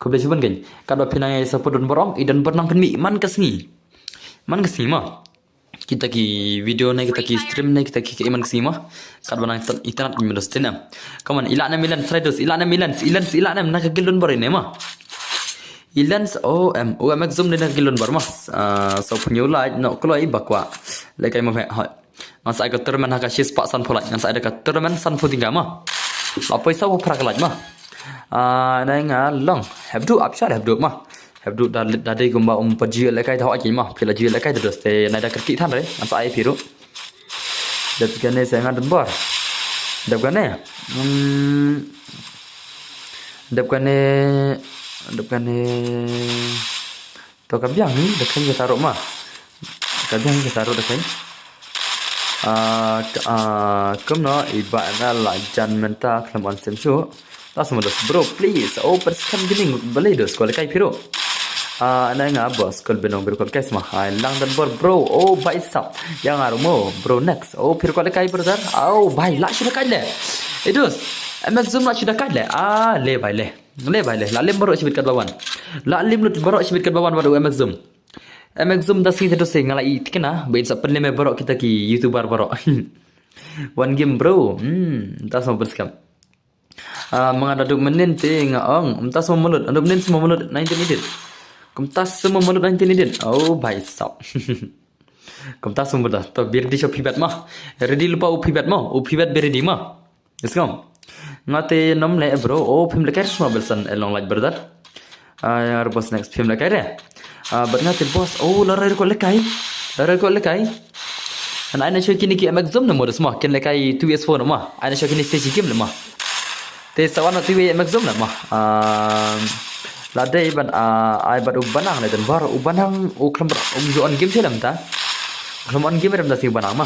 Khublei shibun kein. Katba phi nang ïa support don bor ong, i don bor nang pynmih man ka sngi. Man ka sngi mo. Kita ki video ne, kita ki stream ne, kita ki, ki iman ki sima. Kat ba nang itan, itan at mi dos tin em. Come on, ila ne milan, try dos, ila ne milan, ilan, ila ne, na ka gildon bar ne ma. Ilan, oh, em, oh, em, exam ne na ka gildon bar ma. Ah, so pun you like, no, kloi ba kwah. Lehkai mo he, hoi. Ngan sa ai ka tournament ha ka shispah sanphew lait. Ngan sa ai da ka tournament sanphew tyngka ma. La poi saw phra ka lait ma. Ah, na nga long. Hep duh, ap shah hep duh ma. Hep duh da, da dei kumba um pat ju ïalehkai da hok ma. Phi la ju ïalehkai da dos te nai da kyrkieh than re. Ngan sa ai phi ruh. Dep kane sa nga don bor. Dep kane. Hmm. Dep kane. Dep kane. To ka biang hi, da kane ka taruh ma. Ka biang hi ka taruh da kane. Ah, ka, ah, kumno i ba na la jan mynta khlem on sim shuh. Ta sa ma dos, bro, please. Oh, pyrshah kam gining, balei dos, ko lekai phi ruh. Ah, na nga boss, kol benong bro, kol kai sma. Ai, lang don bor, bro. Oh, bhai sab. Ïa nga ruh mo, bro, next. Oh, phi ruh ko lekai, brother. Oh, bhai, la shu da kai le. Eh, dos. M X Zoom la shu da kai le. Ah, le bhai le. Le bhai le. La lem baroh shibit katba wan. La lem lut baroh shibit katba wan bad u M X Zoom. M X Zoom da sing te dos nga la i tikna. Ba in sa pynlem baroh kita ki YouTuber baroh. One game, bro. Hmm, ta sa ma pyrshah kam. Ah, ma nga da duk mynnin te nga ong. Mynta sa ma mlut, da duk mynnin sa ma mlut, nineteen edit. Kumta sa ma mlut, nineteen edit. Oh, bhai sab. Kumta sa ma mlut. To, be ready sha phi bad ma. Ready lypa u phi bad ma. U phi bad be ready ma. Let's go. Nga te nym leh, bro. Oh, phim leh kai sma belsan, eh, long light, brother. Ah, ïa nga ruh boss, next phim leh kai re. Ah, bad nga te boss, oh, la rai ruh ko lekai. La rai ruh ko lekai. Ngan ai na shuwa kine ki M X Zoom ne mo dos ma, kin lekai two V S four ne ma. Ai na shuwa kine stage game ne ma. Te sa wan na two V M X Zoom ne ma. Ah, la dei ban, ah, ai bad u Banang le don bor, u Banang, u khlem, um ju on game shuh lem ta. U khlem on game lem ta, si u Banang ma.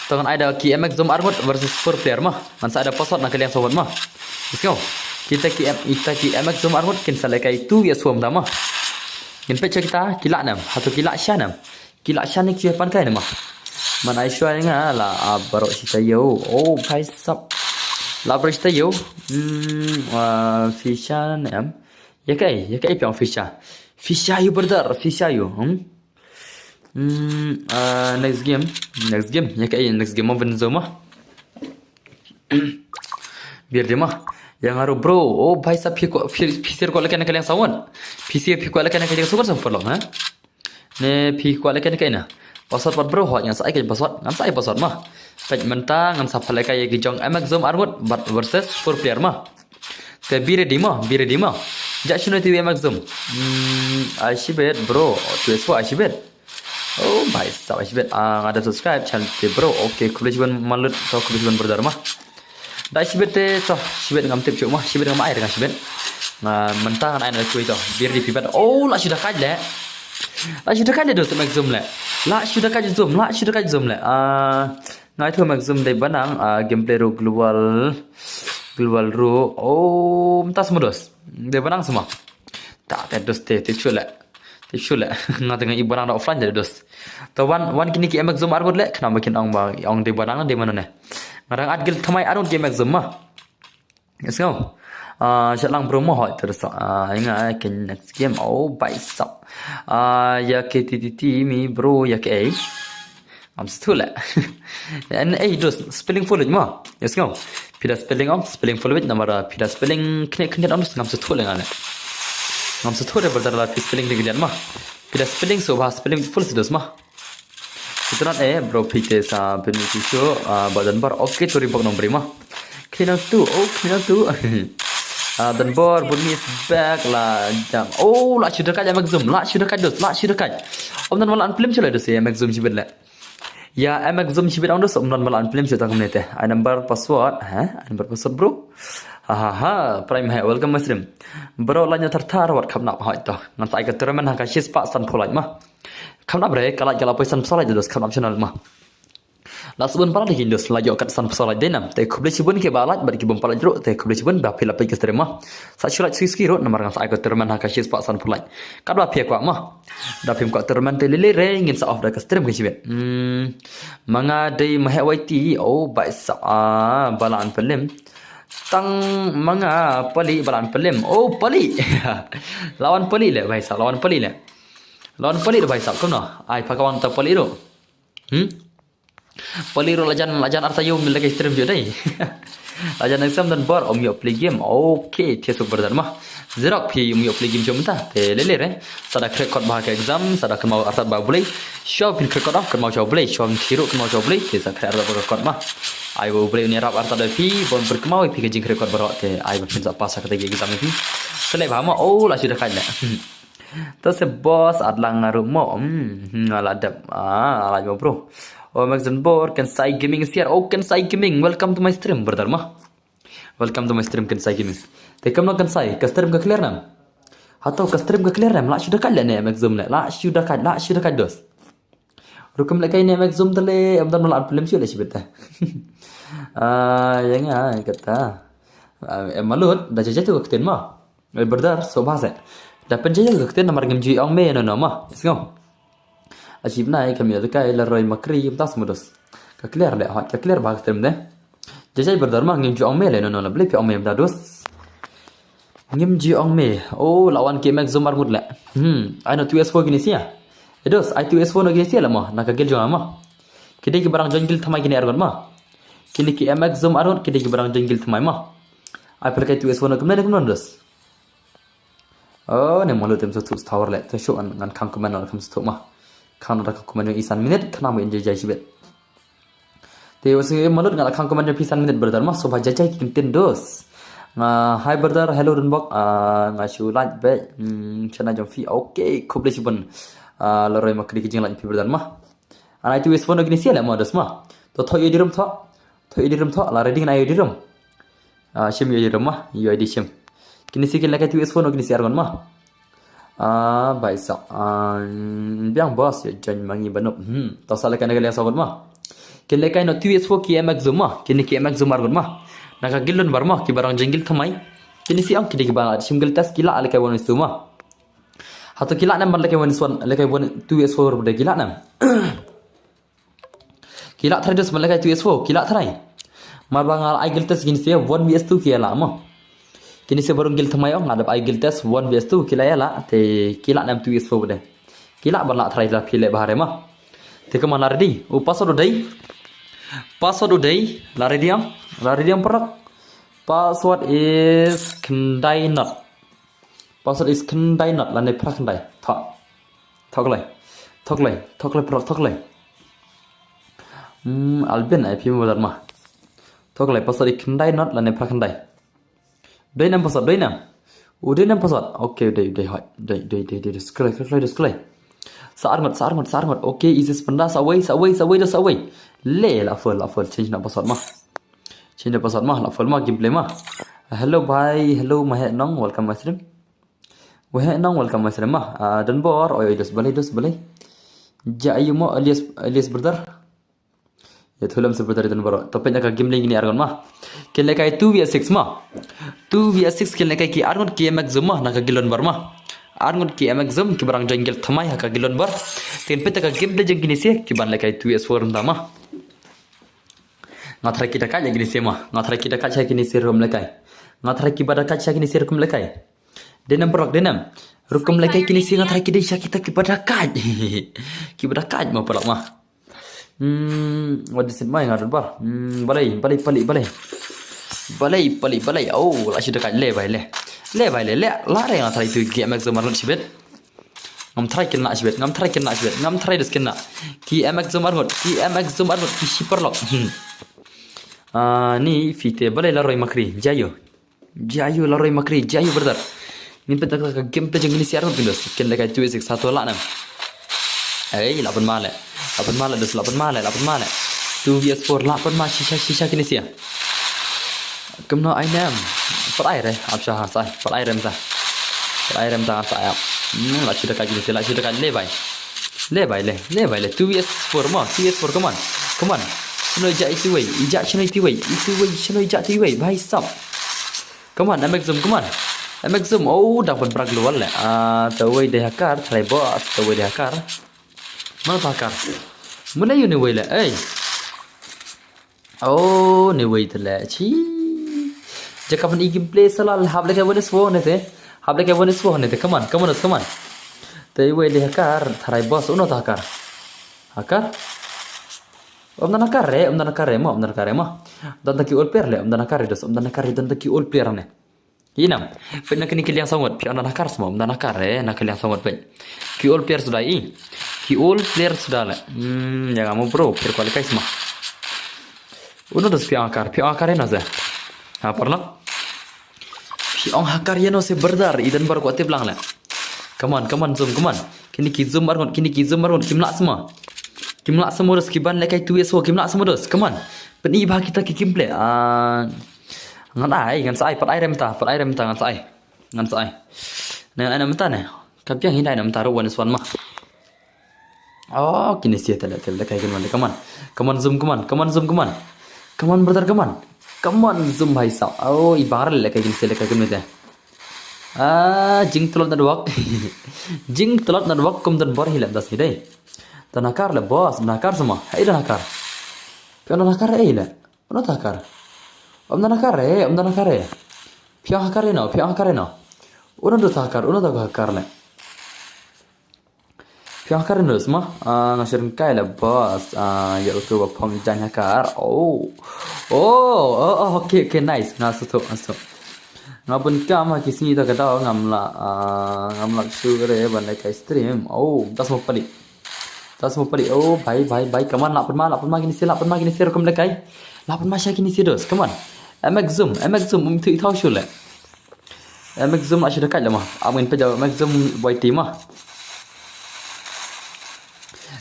To ngan ai da ki M X Zoom arngut versus four player ma. Ngan sa ai da password na ka liang sawat ma. Let's go. Kita ki M, kita ki M X Zoom arngut kin sa lekai two V S four ma. Ngin peit sha kita, ki lah ne em. Hato ki lah sha ne em. Ki lah sha ne ki pan kai ne ma. Man ai shuwa nga la, ah, baroh shi taïew. Oh, bhai sab. La baroh shi taïew. Hmm, ah, phi sha ne em. Ïa kai, ïa kai phi ong phi sha. Phi sha ïa u brother, phi sha ïa u. Hmm? Hmm, ah, next game. Next game. Ïa kai next game ma, Venom Zoom ma. Biar dia ma. Ïa nga ruh bro. Oh, bhai sab phi kwah, phi, phi sir kwah leh kane ka liang sawat. Phi sir phi kwah leh kane ka liang sawat sa paralok, ha? Ne phi kwah leh kane kaei na. Password pat bro, hooid ngan sa ai ka password, ngan sa ai password ma. Peit mynta ngan sa pynlehkai ïa ki jong M X Zoom arngut bad versus four player ma. Te be ready ma, be ready ma. Jia shano te M X Zoom. Hmm, ai shibit bro, two S four ai shibit. Oh, bhai sab ai shibit. Ah, nga da subscribe channel te bro. Okay, khublei shibun malut, to khublei shibun brother ma. Da shibit te, to, shibit ngam tip shuh ma, shibit ngam ai, nga shibit. Nga mynta ngan ai na kui to, be ready phi bad. Oh, la shu da kai le. La shu da kai le dos M X Zoom le. La shu da kai Zoom, la shu da kai Zoom le. Ah, ngai tu M X Zoom dei Banang, ah, gameplay ruh global, global ruh. Oh, mynta sa ma dos. Dei Banang sa ma. Ta te dos te, te shu le. Te shu le. Nga te nga i Banang da offline te dos. To wan, wan kine ki M X Zoom arngut le, khnang ba kin ong ba, ong dei Banang dei mano ne. Nga dang add guild thymmai arngut ki M X Zoom ma. Let's go. Ah, sha lang bro mo hoi terus. Ah, nga ke next game. Oh, bhai sab. Ah, ïa ke ti ti ti mi bro ïa ke ei. Ngam sngewthuh le. N A dos, spelling full ma. Let's go. Phi da spelling ong, spelling full namar phi da spelling kne kne ong, ngam sngewthuh le nga le. Ngam sngewthuh le brother la phi spelling dei kne ma. Phi da spelling so ba spelling full si dos ma. Ito nat eh bro phi te sa pynmih shisha, ah, ba don bor. Okay, to ri bok nong bri ma. Kne nang tu, oh, kne nang tu. Ah, don bor, Bun Mi is back la jam. Oh, la shu da kai M X Zoom, la shu da kai dos, la shu da kai. Om don ma la an plim shu le dos ïa M X Zoom shibit le. Ïa M X Zoom shibit ong dos, om don ma la an plim shu ta kumne te. Ai number password, ha? Ai number password bro. Ha ha ha, Prime hai, welcome my stream. Bro la nyo thar thar wat kham nap hoi to. Ngan sa ai ka tournament ha ka shispah sanphew lait ma. Kham nap re, ka lait ka la poi sanphew lait dos, kham nap channel ma. La sbun palat ki dos, la ïoh kat sanphew lait dei nam. Te khublei shibun ki ba lait bad ki bym palat ruh, te khublei shibun ba phi la peit ka stream ma. Sa shu lait sui sui ruh namar ngan sa ai ka tournament ha ka shispah sanphew lait. Katba phi kwah ma. Da phim kwah tournament te lei lei re ngin sa off da ka stream ka shibit. Hmm. Ma nga dei ma heh wai ti, oh bhai sab, ah, ba la an pynlem. Tang ma nga pali ba la an pynlem. Oh pali. La wan pali le bhai sab, la wan pali le. La wan pali le bhai sab kumno. Ai pha ka wan ta pali ruh. Hmm? Pali ruh la jan, la jan arta ïoh mil da kai stream jong dei. La jan exam don bor, ym ïoh play game. Okay, thiah suk brother ma. Zerok phi ym ïoh play game jong mynta. Te lele re. Sa da khreh kot bha ka exam, sa da kynmaw arta ba U Blei. Shuwa phin khreh kot, ah, kynmaw sha U Blei, shuwa phin khreh ruh kynmaw sha U Blei. Te sa khreh arta ba ka kot ma. Ai ba U Blei un ïarap arta da phi, ban pyrkynmaw ïa phi ka jingkhreh kot baroh. Te ai ba phin sa pass ha kata ka exam ïa phi. Sa leh bha ma, oh, la shu da kai leh. To se boss, at lang nga ruh mo. Hmm, hmm, nga la dep. Ah, la mo bro. Oh, Max Zenbor, Kensai Gaming is here. Oh, Kensai Gaming, welcome to my stream, brother ma. Welcome to my stream, Kensai Gaming. Te kam no Kensai, ka stream ka clear nam? Hato ka stream ka clear nam? La shu da kai leh ne Max Zoom ne. La shu da kai, la shu da kai dos. Rukum leh kai ne Max Zoom te leh, em dan la film shu leh shibit te. Ah, ïa nga kata. Ah, em malut, da jaja tu ka ktien ma. Eh, brother, so bha se. Da pynjah ïa ka ktien namar ngim ju ong me no no ma. Sngew. Achieve nai kam ïa kai la roi makri ym tas mudos. Ka clear le, ha, ka clear bha ka stream de. Jajai brother ma ngim ju ong me le no no la blei phi ong me da dos. Ngim ju ong me. Oh, la wan ki Max Zoom ar ngut le. Hmm, ai no two S four kini sia. E dos, ai two S four no kini sia la ma. Na ka gil jong ma. Kidei ki barang jong gil thamai kini ar ngut ma. Kini ki Max Zoom ar ngut kidei ki barang jong gil thamai ma. Ai pyrkai two S four no kumne kumne dos. Oh, ne malu tem sothu tower le. Te shu ngan khang comment ngan kham sothu ma. Khang da khang comment i san minute khana mo enjoy jai shibit. Te wasi malu ngan khang comment phi san minute brother ma so ba jai jai kin tin dos. Nga hi brother, hello Dunbok. Ah, nga shu like be. Hmm, chana jong phi. Okay, khublei shibun. Ah, la roi ma kri ki jing like phi brother ma. Ana itu is phone kini sia le ma dos ma. To tho ye dirum tho. Tho ye dirum tho la ready na ye dirum. Ah, shim ïa ïa ma, ïa di shim. Kini si kin lehkai two S four no kini si argon ma. Ah, bai sa. Ah, biang boss ïa join mangi banup. Hmm, ta sa lehkai na ka lehkai sa ma. Kin lehkai no two S four ki M X Zoom ma, kini ki M X Zoom argon ma. Na ka gil don bar ma, ki barang jingil thamai. Kini si ang kini ki barang shim gil test kila lehkai one S two ma. Hato kila nam bar lehkai one S one, lehkai one two S four de kila nam. Kila try dos ma lehkai two S four, kila try. Mar ba nga ai gil test kini si one V S two kila mo. Kini si barung gil thamai ong, nga dap ai gil test one V S two kila ïa la, te kila nam two S four de. Kila ba la try la phi le bahare ma. Te ka mana ready. U password u dei. Password u dei, la ready am. La ready am prak. Password is khyndai not. Password is khyndai not lane phra khyndai. Tho. Thoklai. Thoklai. Thoklai prak thoklai. Hmm, Albin ai phi mo dar ma. Thoklai password is khyndai not lane phra khyndai. Doi nam password, doi nam. U doi nam password. Okay, doi, doi hoi. Doi, doi, doi, doi, doi. Scroll, scroll, scroll, scroll. Sa arngot, sa arngot, sa arngot. Okay, is this panda sa wei, sa wei, sa wei, sa wei. Le la full, la full. Change na password ma. Change na password ma, la full ma, gameplay ma. Hello bhai, hello Mahe Nong, welcome my stream. Mahe Nong, welcome my stream ma. Ah, Don Bor, oi, oi, dos balai, dos balai. Ja ayu mo, alias, alias brother. Ya thulam se brother Don Bor. Topin ka gameplay kini argon ma. Kin lehkai two V six ma. Two V six kin lehkai ki argon ki M X Zoom ma, na ka gil don bar ma. Argon ki M X Zoom ki barang jong gil thamai ha ka gil don bar. Tin pita ka gameplay jong kini si ki ban lehkai two S four nda ma. Nga try ki da kai kini si ma. Nga try ki da kai kini si rum lehkai. Nga try ki ba da kai kini si rum lehkai. Denam brok denam. Rukum lehkai kini si nga try ki dei sha kita ki ba da kai. Ki ba da kai ma brok ma. Hmm, what is it mai nga don bar. Hmm, balai, balai, pali, balai. Balai, pali, balai. Oh, la shu da kai le bai le. Le bai le, le. La re nga try tu ki M X Zoom arngot shibit. Ngam try kin na shibit, ngam try kin na shibit, ngam try des kin na. Ki M X Zoom arngot, ki M X Zoom arngot, ki shipar lok. Hmm. Ah, ni fite balai la roi makri, jayo. Jayu la roi makri, jayu brother. Ngin pynta ka game pynjeng ngin siar ngut pindos. Ken lehkai two six satu la nam. Ei, la pynma le. La pynma le dos, la pynma le, la pynma le. Two V S four la pynma shisha shisha kini sia. Kumno ai nam. Pat ai re, ap sha ha sai. Pat ai rem ta. Pat ai rem ta sai ap. Hmm, la chuda ka kini sia, la chuda ka le bai. Le bai le, le bai le. Two V S four mo, two V S four, come on. Come on. Shino ija itu wei, ija shino itu wei, itu wei, shino ija itu wei. Bhai sab. Come on, M X Zoom, come on. M X Zoom, oh, dang pynbrak luar le. Ah, tawei dei hakar, try boss, tawei dei hakar. Mana ta hakar? Mula yu ne wei le, ei. Oh, ne wei te le, chi. Jaka pan i gameplay sala hap lehkai one S four ne te. Hap lehkai one S four ne te, come on, come on, come on. Tawei dei hakar, try boss, uno ta hakar. Hakar? Ym don hakar re, ym don hakar re mo, ym don hakar re mo. Don tang ki old player le, ym don hakar re dos, ym don hakar re, don tang ki old player ne. Ïa nam. Peit na kine ki liang saw ngut, phi ong don hakar sma, ym don hakar re, na ki liang saw ngut peit. Ki old player suda i. Ki old player suda le. Hmm, ïa nga mo bro, phi kwah lehkai sma. Uno dos phi ong hakar, phi ong hakar ïa no se. Ha, paralok. Phi ong hakar ïa no se brother, i don bor kwah tip lang le. Come on, come on, zoom, come on. Kine ki zoom arngut, kine ki zoom arngut, kim lah sma. Kim lah sma dos ki ban lehkai tu ïa so, kim lah sma dos. Come on. Pyni bha kita ki gameplay. Ah, ngan ai, ngan sa ai, pat ai re mynta, pat ai re mynta, ngan sa ai. Ngan sa ai. Ngan ai na mynta ne. Ka biang hi dai na mynta ruh one is one ma. Oh, kine sia te leh, te lehkai kynmaw, come on. Come on, zoom, come on. Come on, zoom, come on. Come on, brother, come on. Come on, zoom, bhai sahab. Oh, i bang re lehkai kine sia, lehkai kynmaw te. Ah, jingtlot network. Jingtlot network kum don bor hi lem das ni dei. Don hakar le boss, don hakar sma. Hei don hakar. Phi ong don hakar ei le. Uno ta hakar. Ym don hakar re, ym don hakar re. Phi ong hakar ïa no, phi ong hakar ïa no. Uno dos ta hakar, uno dos ta hakar le. Phi ong hakar ïa no sma. Ah, nga shu ryngkai le boss. Ah, ïa uto ba phong jaiñ hakar. Oh. Oh, oh, oh, okay, okay, nice. Nga sngewthuh, nga sngewthuh. Nga bun kam ha ki sngi ta ka daw ngam lah, ah, ngam lah shu re ban lehkai stream. Oh, das mo pali. Das mo pali. Oh, bhai, bhai, bhai. Come on, lah pynma, lah pynma kine sia, lah pynma kine sia, rukom lehkai. Lah pynma sha kine sia dos. Come on. M X Zoom, M X Zoom, um tu i thaw shu le. M X Zoom lah shu da kait le ma. Am ngin peit da M X Zoom Y T ma.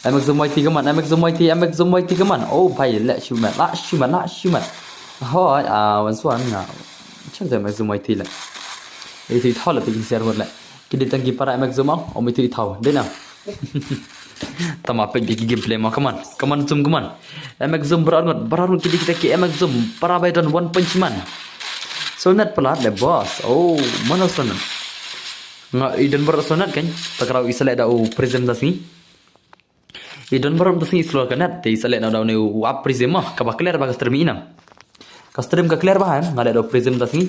M X Zoom Y T, come on, M X Zoom Y T, M X Zoom Y T, come on. Oh, bhai, lah shu mat, lah shu mat, lah shu mat. Hoi, ah, wan swan nga. Chang M X Zoom Y T le. Itu i thaw le peit kine sia arngut le. Ki dei tang ki para M X Zoom ong, ym itu i thaw. Dei na. Tama peit ki gameplay ma, come on. Come on, zoom, come on. M X Zoom bor arngut, bor arngut ki dei kita ki M X Zoom. Para bai don One Punch Man. Slow net palat le boss. Oh, mano slow net. Nga i don bor slow net kan. Ta ka daw i sa leh da u Prism da sngi. I don bor da sngi slow ka net, te i sa leh na da une u app Prism ma, kaba clear bha ka stream i nam. Ka stream ka clear bha em, nga leh da u Prism da sngi.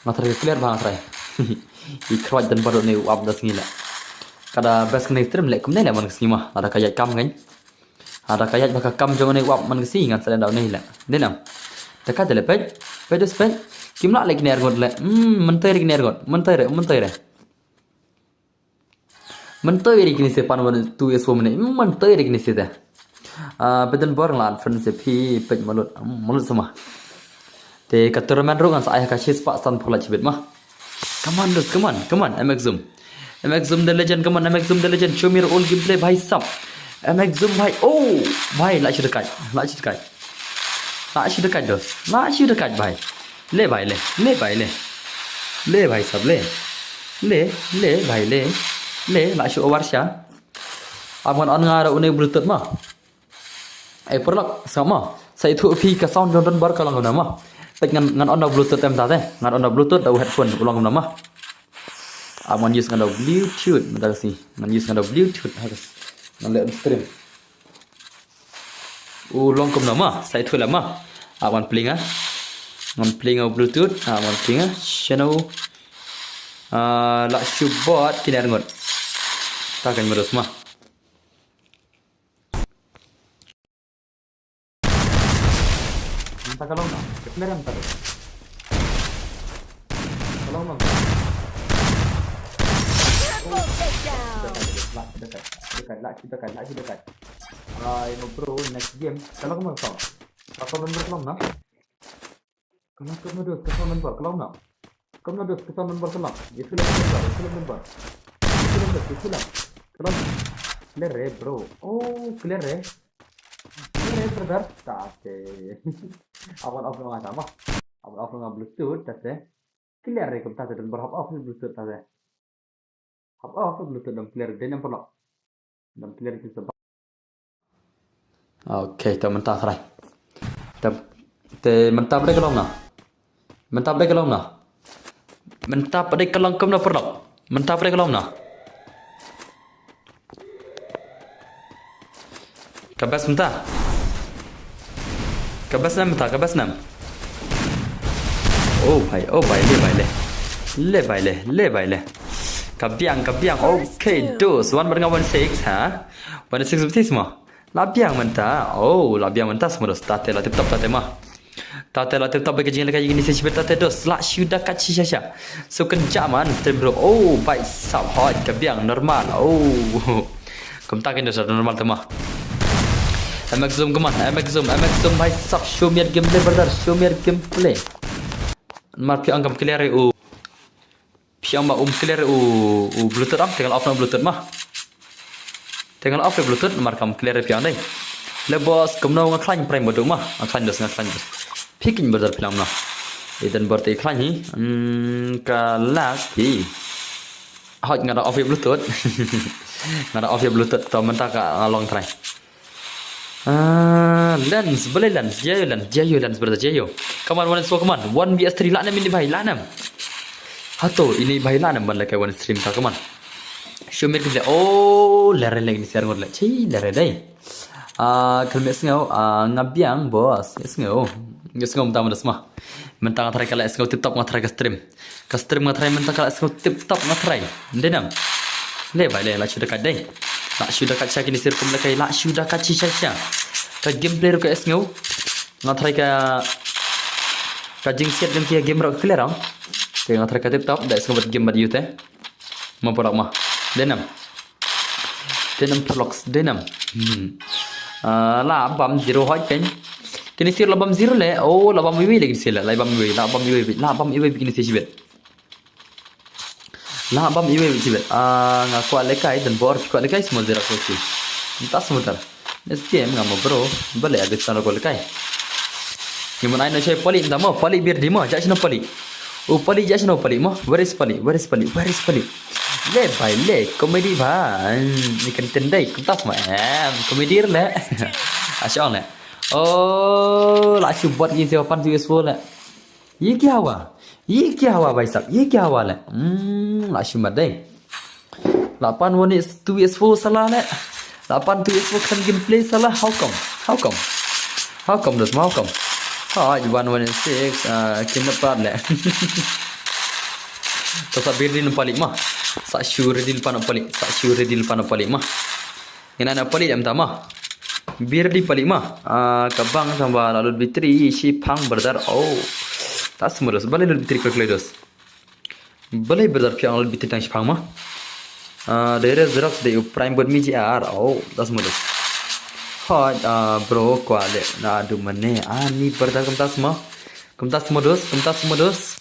Nga tharai ka clear bha nga tharai. I khrwat don bor une u app da sngi le. Ka da best kane stream le kumne le man ka sngi ma, lada ka ïaid kam kan. Lada ka ïaid bha ka kam jong une u app man ka sngi ngan sa leh da une le. Dei nam. Te ka te le peit, peit dus peit. Kim lah le kine arngut le. Hmm, myntoi re kine arngut, myntoi re, myntoi re. Myntoi re kine sia pan wan tu ïa swa mynne. Myntoi re kine sia te. Ah, peit don bor nga la friend sia phi peit malut. Hmm, malut sma. Te ka tournament ruh ngan sa ai ha ka shi spah san phew lak shibit ma. Come on, dos, come on, come on, M X Zoom. M X Zoom the legend, come on, M X Zoom the legend. Show me your old gameplay, bhai sahab. M X Zoom, bhai, oh, bhai, lah shu da kait, lah shu da kait. Lah shu da kait, dos. Lah shu da kait, bhai. Le, bhai, le. Le, bhai, le. Le, bhai sahab, le. Le, le, bhai, le. Le, lah shu over sha. Am ngan on nga ruh une Bluetooth ma. Ai paralok, sngap ma. Sa ithuh phi ka sound jong don bor ka long kumno ma. Peit ngan, ngan on da Bluetooth em ta te. Ngan on da Bluetooth da u headphone u long kumno ma. Am ngan use nga da Bluetooth mynta ka sngi. Ngan use nga da Bluetooth ha ka s-, ngan leh on stream. U long kumno ma, sa ithuh lem ma. Am ngan plie nga. Ngan plie nga u Bluetooth, am ngan plie nga. Shano. Ah, lah shu bot kine arngut. Ta kan mudus ma. Mynta ka long na, ka clear mynta ka. Ka long na. Triple takedown. Lah kita kat, lah kita kat, lah kita kat, lah kita kat. Ai, no bro, next game. Ka long na, ka long. Ka long na, ka long na. Ka long, ka long, ka long, ka long, ka long. Ka long na. Ka long na, ka long, ka long. Ïa film number, ïa film number. Ïa film number, ïa film. Ka long. Clear re, bro. Oh, clear re. Clear re, brother. Ta te. Awan off nga ta ma. Awan off nga Bluetooth, ta te. Clear re, kum ta te, don bor hap off Bluetooth, ta te. Hap off Bluetooth, dang clear, dei nam paralok. Dang clear ki sa. Okay, te mynta try. Te, te mynta pat dei ka long na. Mynta pat dei ka long na. Mynta pat dei ka long kumno paralok. Mynta pat dei ka long na. Ka best mynta. Ka best nam mynta, ka best nam. Oh bhai, oh bhai, le bhai le. Le bhai le, le bhai le. Ka biang, ka biang. Okay, dos. One bad nga one six, ha? One six betis mo. La biang mynta. Oh, la biang mynta, sngewbha dos. Tate la tip top tate ma. Tate la tip top ba ka jinglehkai ïa kine shi shibit tate dos. La shu da kat shisha sha. So kan ja man stream bro. Oh, bai sap hoi ka biang normal. Oh. Kumta kan dos normal te ma. M X Zoom, come on. M X Zoom, M X Zoom, bai sap, show me your gameplay, brother. Show me your gameplay. Mar phi ong kam clear u. Phi ong ba um clear u, u Bluetooth am, te nga la off na u Bluetooth ma. Te nga la off u Bluetooth, namar kam clear phi ong dei. Le boss, kumno nga khlaiñ pyrshah ba duk ma, nga khlaiñ dos, nga khlaiñ dos. Phi kynmaw brother phi lam na. Idan bor te khlaiñ hi, hmm, ka lak phi. Hoi nga da off u Bluetooth. Nga da off u Bluetooth, to mynta ka nga long try. Ah, Lens, balei Lens, jia ïa u Lens, jia ïa u Lens, brother, jia ïa u. Come on, one is four, come on. One V S three, lah nem ini bhai, lah nem. Hato, ini bhai lah nem ban lehkai one stream ka, come on. Show me your gameplay, oh, lere leh ini share ngur leh, chi, lere dei. Ah, khlem ïohsngew, ah, nga biang, boss, ïohsngew. Ïohsngew mynta mynta sma. Mynta nga tharai ka la ïohsngew tip top nga tharai ka stream. Ka stream nga tharai mynta ka la ïohsngew tip top nga tharai. Ym dei nam. Le bai le la shu da kat dei. La shu da kat sha kine shi rukom lehkai la shu da kat shisha sha. Ka gameplay ruh ka ïohsngew. Nga tharai ka, ka jingsiat jong ki ha game ruh ka clear ong. Te nga tharai ka tip top da ïohsngew bad game bad ïoh te. Ma pulak ma. Dei nam. Dei nam pulak, dei nam. Hmm. Ah, la bam zero hoi kein. Kine shi la bam zero le. Oh, la bam iwei le kine shi le. La bam iwei, la bam iwei, la bam iwei kine shi shibit. La bam iwei shibit. Ah, nga kwah lehkai, don bor kwah lehkai, sma zero kwah ki. Mynta sma tar. Next game nga mo bro. Balei agi sana kwah lehkai. Ngi mon ai no shai pali mynta mo, pali bir di mo, ja shano pali. Oh, pali ja shano pali mo. Where is pali? Where is pali? Where is pali? Le bai le, comedy ba. Hmm, ni kan tendai, kumta sma. Em, comedy le. Ashong le. Oh, la shu bot yin sewa pan tu eswo le. Ye kya hua? Ye kya hua, bhai sahab? Ye kya hua le? Hmm, la shu mat dei. La pan one is two is four salah le. La pan two is four kan gameplay salah. How come? How come? How come, dos, how come? Hai, one one six, ah, kin dapat le. To sa bir din palik mah. Sa shu redil pan palik. Sa shu redil pan palik mah. Ngin ana palik jam tama. Bir di palik ma. Ah, ka bang tang ba la lut bitri shi pang brother. Oh. Ta sma dos. Balei lut bitri kle kle dos. Balei brother phi ong lut bitri tang shi pang ma. Ah, dei re Xerox dei u prime bot mi ji ar. Oh, ta sma dos. Hoi, ah, bro kwah le na du mane. Ah, ni brother kumta sma. Kumta sma dos, kumta sma dos.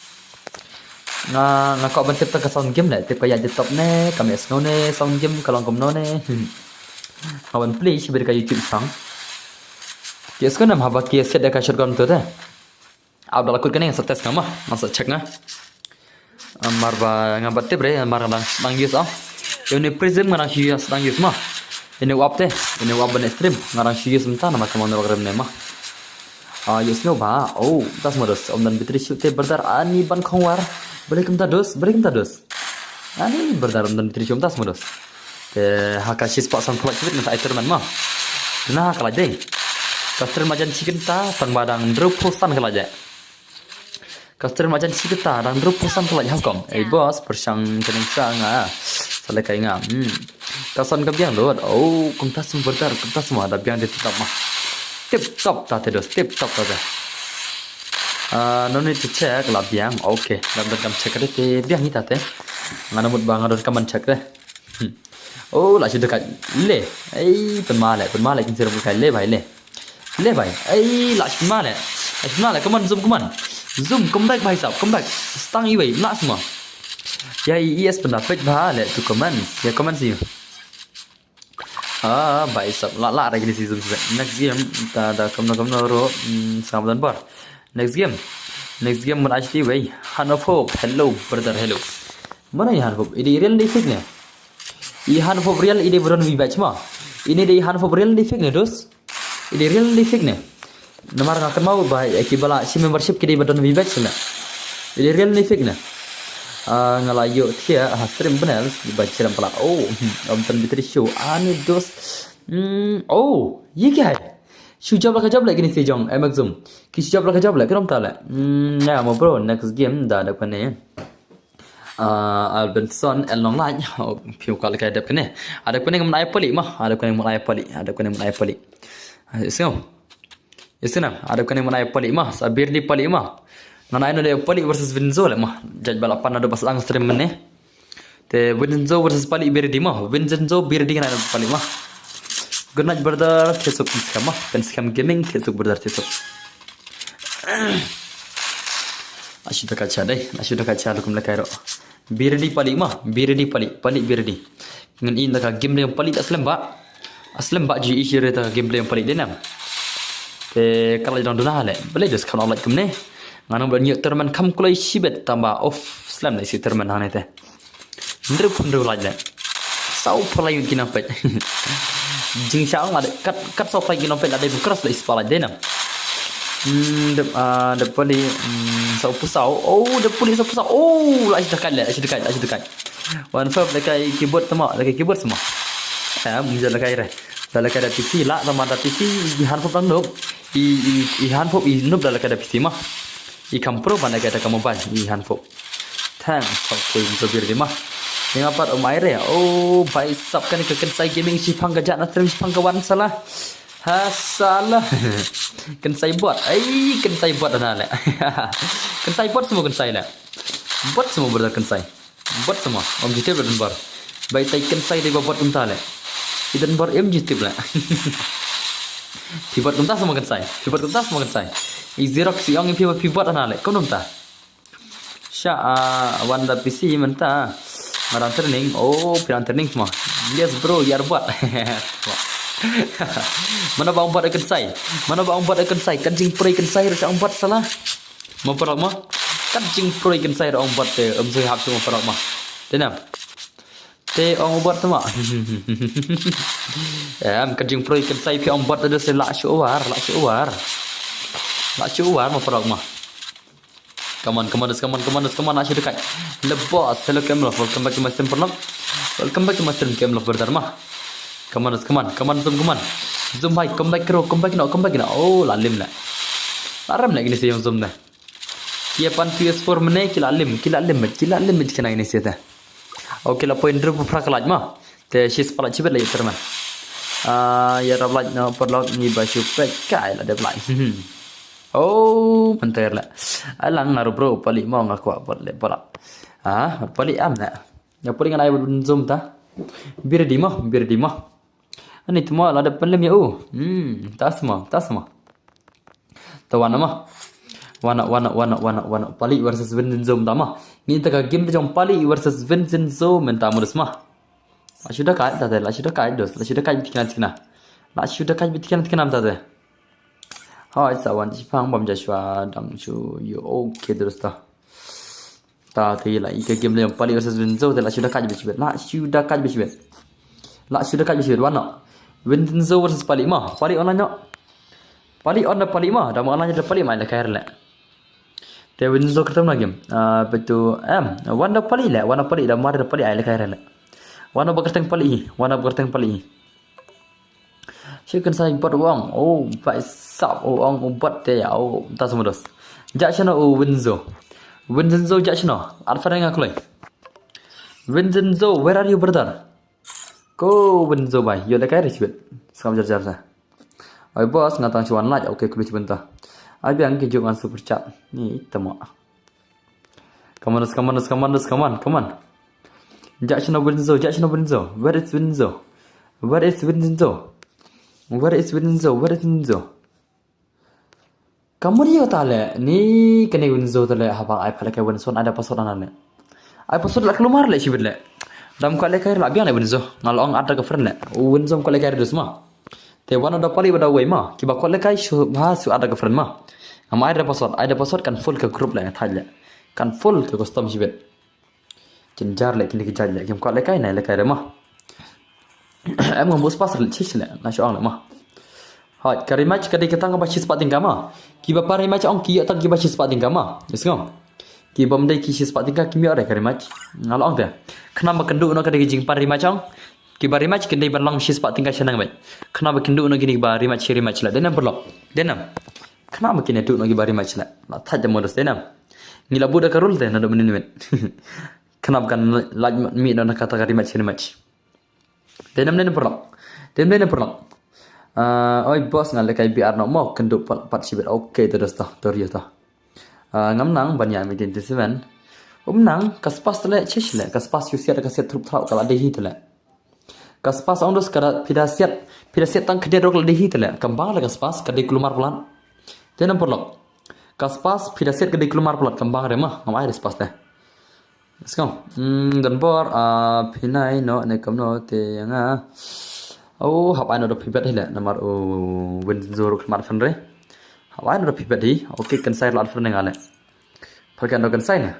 Nga, nga kwah ban tip ta ka sound game le, tip ka ïa jitop ne, ka me sngew ne, sound game ka long kumno ne. Hmm. Nga ban play shi bad ka YouTube sang. Ki sngew nam haba ki set da ka shotgun to te. Ab da la kut kane nga sa test nga ma, nga sa check nga. Amar ba nga ba tip re, amar nga dang, dang use ah. Ïa une Prism nga dang use, dang use ma. Ine wap te, ine wap ban stream, nga dang use mynta namar ka mon rem ne ma. Ah, ïohsngew ba. Oh, ta sma dos. Ym don bitri shuh te brother ani ban khongwar. Balei kumta dos, balei kumta dos. Ani brother ym don bitri shuh, ta sma dos. Te ha ka shispah san phlak shibit na sa iter man ma. Na ka la dei. Ka stream majan shi kynta tang ba dang hynriewphew san ka la jeh. Ka stream majan shi kynta dang hynriewphew san ka la jeh, how come? Ei boss, pyrshang kyneng sa nga. Sa lehkai nga. Hmm. Ka sound ka biang lut. Oh, kumta sma brother, kumta sma da biang de tip top ma. Tip top ta te dos, tip top ta te. Ah, no need to check la biang. Okay, dang dang kam check de te biang hi ta te. Nga na mut ba nga don kam ban check de. Hmm. Oh, la shu dekat le. Ei, pynma le, pynma le kin sir bukai le bai le. Le bai. Ei, la shu pynma le. La shu pynma le, come on, zoom, come on. Zoom, come back, bhai sahab, come back. Stang iwei, la sma. Ya, i, yes, pynda pek bha le, tu comments. Ya, comments you. Ah, bhai sahab, la, la, lagi ni si zoom sibet. Next game, ta da kamno, kamno ro, hmm, selamat dan bar. Next game. Next game, mun H D wei. Hand of Hope, hello, brother, hello. Mana i Hand of Hope? Ini real ni fake ne? I Hand of Hope real, ini buron wi batch ma. Ini dei Hand of Hope real ni fake ne, dos? Ini real ni fake ne? Namar nga kynmaw ba, eh, ki ba la shi membership ki dei ba don V batch ne. Ini real ni fake ne? Ah, nga la ïoh thiah ha stream bnel, ba chiram pala. Oh, hmm, ym tan bitri show. Ani dos. Hmm, oh, ye kya hai? Shu jop la ka jop le kini se jong, eh, Maxum. Ki shu jop la ka jop le, krom ta le. Hmm, ya, mo bro, next game, da, da kane. Ah, Albenson, El Nonglait. Oh, phi kwah lehkai dep kane. Ada kane mun ai pali ma. Ada kane mun ai pali. Ada kane mun ai pali. Isnam. Isnam. Ada kane mun ai pali ma. Sa Birdi pali ma. Ngan ai no de pali versus Vinzo le ma. Judge bala pan ado bas ang stream ne. Te Vinzo versus pali Birdi ma. Vinzo Birdi ngan ai pali ma. Good night brother. Thiah suk pynskhem ma. Pynskhem gaming. Thiah suk brother thiah suk. Ashu da kacha dai. Ashu da kacha lukum lehkai ro. Birdi pali ma, Birdi pali, pali Birdi. Ngan in da ka game dei pali da slem ba. Aslem ba ji isi re da ka game dei pali denam. Te kala jong duna le. Bele just kan online kumne. Ngan ba nyu terman kam kulai shibet tamba off slem da isi terman hane te. Ndru pun ru laj le. Sau pala yun kina pet. Jing shang la kat kat sau pala kina pet la dei cross la ispa laj denam. Hmm, de, ah, de pali, hmm, sau pusau. Oh, de pali sau pusau. Oh, la shi dekat le, la shi dekat, la shi dekat. Wan fab lehkai keyboard sama, lehkai keyboard sama. Eh, mun ja lehkai re. Da lehkai da P C la, sama da P C, i handphone dang noob. I, i, i handphone i noob da lehkai da P C ma. I kam pro ban lehkai da ka mobile, i handphone. Thanks, okay, so Birdi ma. Yang apat um ai re. Oh, bhai sab kane ka Kynsai Gaming shipang ka jat na stream shipang ka wan sala. Ha sala. Kynsai bot. Ai, Kynsai bot na le. Kynsai bot semua Kynsai le. Bot semua brother Kynsai. Bot semua. Om jitib le Dunbar. Bai tai Kynsai dei ba bot kumta le. I Dunbar em jitib le. Phi bot kumta semua Kynsai. Phi bot kumta semua Kynsai. I Xerox i ong phi bot phi bot na le. Kum kumta. Sha, ah, wan da P C mynta. Ngan training. Oh, phi training semua. Yes bro, yar bot. Mano ba ong bot Kynsai. Mano ba ong bot Kynsai. Kan jing pray Kynsai ro ong bot sala. Mo paralok mo. Kan jing pray Kynsai ro ong bot te. Em sui hap sui mo paralok mo. Denam. Te ong bot te mo. Em kan jing pray Kynsai phi ong bot te se la shu war, la shu war. La shu war mo paralok mo. Come on, come on, come on, come on, come on, ashu dekat. Le boss, hello Kemlo, welcome back to my stream paralok. Welcome back to my stream Kemlo brother ma. Come on, come on, come on, zoom, come on. Zoom bhai, come back kro, come back no, come back no. Oh, la lim le. La ram le kini se ong zoom ne. Ki pan P S four mane, ki la lim, ki la lim, ki la lim, kini se te. Okay, la point dru phra ka laj ma. Te shi spah laj shibit la ïa terman. Ah, ïa rap laj no paralok ngi ba shu pek kai la dep laj. Oh, mynta la. Alang nga ruh bro pali mo nga kwah bot le paralok. Ah, pali am na. Ïa pali ngan ai bot zoom ta. Birdi mo, Birdi mo. Ani tmo la dep pynlem ïa u. Hmm, tas mo, tas mo. Ta wana ma. Wana, wana, wana, wana, wana. Pali versus Vinzo mynta ma. Ngi ta ka game ta jong Pali versus Vinzo mynta mo dus ma. La shu da kai ta te, la shu da kai dus, la shu da kai bitkina tikna. La shu da kai bitkina tikna mynta te. Hai sa wan shipang bam Joshua dang shu yu okay dus ta. Ta te la i ka game le Pali versus Vinzo te la shu da kaj bishbet. La shu da kaj bishbet. La shu da kaj bishbet wan no. Vinzo versus Pali ma. Pali online no. Pali on da Pali ma. Da ma online da Pali ma la kair le. Te Vinzo kata na game. Ah, betu em. Wan da Pali le. Wan da Pali da mar da Pali ai la kair le. Wan da bakarteng Pali. Wan da bakarteng Pali. Shi Kynsai bot u ong, oh, bai sap u ong u bot te ya, oh, ta sumudos. Ja shano u Vinzo. Vinzo ja shano, at fare nga kloi. Vinzo, where are you brother? Ko Vinzo bai, yo le kai re shibit. Skam jar jar sa. Oi boss, nga tang shi wan like, okay, kloi shibit ta. Ai biang ki juk ngan super chat. Ni tama. Come on, come on, come on, come on, come on. Ja shano Vinzo, ja shano Vinzo. Where is Vinzo? Where is Vinzo? Where is Vinzo? Where is Vinzo? Kamon yo ta le, ni kane Vinzo ta le, haba ai pale kai Vinzo, ada password ana le. Ai password la klumar le shibit le. Dam ka le kai la biang le Vinzo. Ngal ong ada ka friend le. Vinzo ka le kai dus ma. Te wan da Pali ba da wei ma. Kiba kwah le kai shu ha shu ada ka friend ma. Am ai da password, ai da password kan full ka group le thaj le. Kan full ka custom shibit. Kin jar le kin ki jar le kim kwah le kai nai le kai re ma. Em ngam bus pas le chis le na shu ang le ma. Hoi, ka rematch ka dei ka tang ba shi spah tyngka ma. Kiba pan rematch ong ki ïoh tang kiba shi spah tyngka ma. Yes ngam. Ki bym dei ki shi spah tyngka kim ïoh re ka rematch. Nga la ong te. Khnang ba kynduh noh ka dei ka jingpan rematch ong. Kiba rematch kin dei ban long shi spah tyngka shanang bad. Khnang ba kynduh noh kini ba rematch shi rematch la. Denam paralok. Denam. Khnang ba kin ïa duh noh kiba rematch la. La thaj da modus denam. Ngi la bud da ka rule te naduh mynnin mynnin. Khnap kan lait mi na kata ka rematch, rematch. Te nam ne pyrlok. Te nam ne pyrlok. Ah, oi boss, nga lehkai B R noh mo, kynduh pat, pat shibit. Okay, to dos to, to rio to. Ah, ngam nang ban ïa meeting te seven. Um nang, ka spas te leh, chish leh, ka spas ïu siat, ka siat trup thrau, ka la dei hi te leh. Ka spas ong dos ka da, phi da siat, phi da siat tang khyndiat ruh ka la dei hi te leh. Kam bang leh ka spas, ka dei kulmar palat. Te nam pyrlok. Ka spas, phi da siat ka dei kulmar palat, kam bang re ma, ngam ai re spas te. Let's go. Hmm, don bor, ah, phi nai noh ne kumno te ïa nga. Oh, hap ai noh da phi bet hi leh, namar u Windsor ruh khmat fan re. Hap ai noh da phi bet hi. Okay, kynsai lad fan ne nga leh. Pyrkhat noh kynsai ne.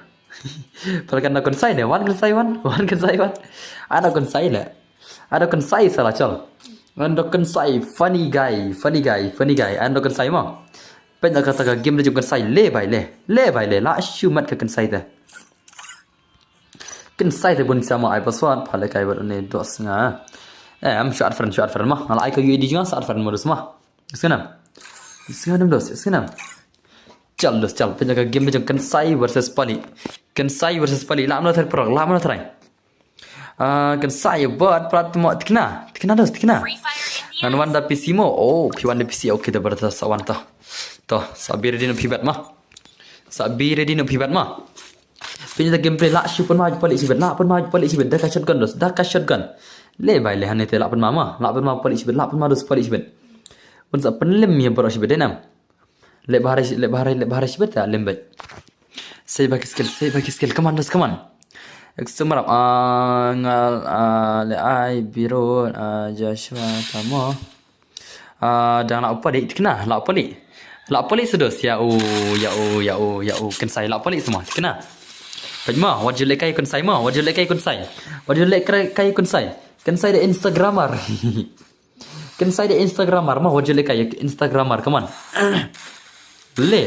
Pyrkhat noh kynsai ne. Wan kynsai wan. Wan kynsai wan. Ai noh kynsai leh. Ai noh kynsai sa la chal. Ai noh kynsai, funny guy, funny guy, funny guy. Ai noh kynsai mo. Peit noh kata ka game da jong kynsai, le bai le. Le bai le. La shu mat ka kynsai te. Kynsai te bun sama ai password, pha lehkai bad une dos nga. Eh, am shu add friend, shu add friend ma. Nga la ai ka U I D jong nga, shu add friend mo dos ma. Sngew nam. Sngew nam dos, sngew nam. Chal dos, chal. Peit noh ka game jong kynsai versus pali. Kynsai versus pali. Lah mano trai pyrlok, lah mano trai. Ah, kynsai bad prat mo, tikna. Tikna dos, tikna. Ngan wan da P C mo. Oh, phi wan da P C. Okay, da brother, sa wan to. To, sa be ready noh phi bet ma. Sa be ready noh phi bet ma. Peit noh da gameplay, lah shu pynma pali shibit, lah pynma pali shibit, da ka shotgun dos, da ka shotgun. Le bai le hangne te lah pynma ma, lah pynma pali shibit, lah pynma dos pali shibit. Bun sa pynlem ïa baroh shibit, dei nam. Le bahari, le bahari, le bahari shibit ta lem bait. Sei ba ki skill, sei ba ki skill, come on dos, come on. Ek semerap, ah, ngal, ah, le ai biro, ah, Joshua tamo. Ah, dang lah u pali, tikna, lah u pali. Lah u pali sa dos, ïa u, ïa u, ïa u, ïa u, kynsai lah u pali sa mo, tikna. Peit mo, wat ju lehkai kynsai mo, wat ju lehkai kynsai. Wat ju lehkai kynsai. Kynsai da Instagrammer. Kynsai da Instagrammer mo, wat ju lehkai Instagrammer, come on. Le.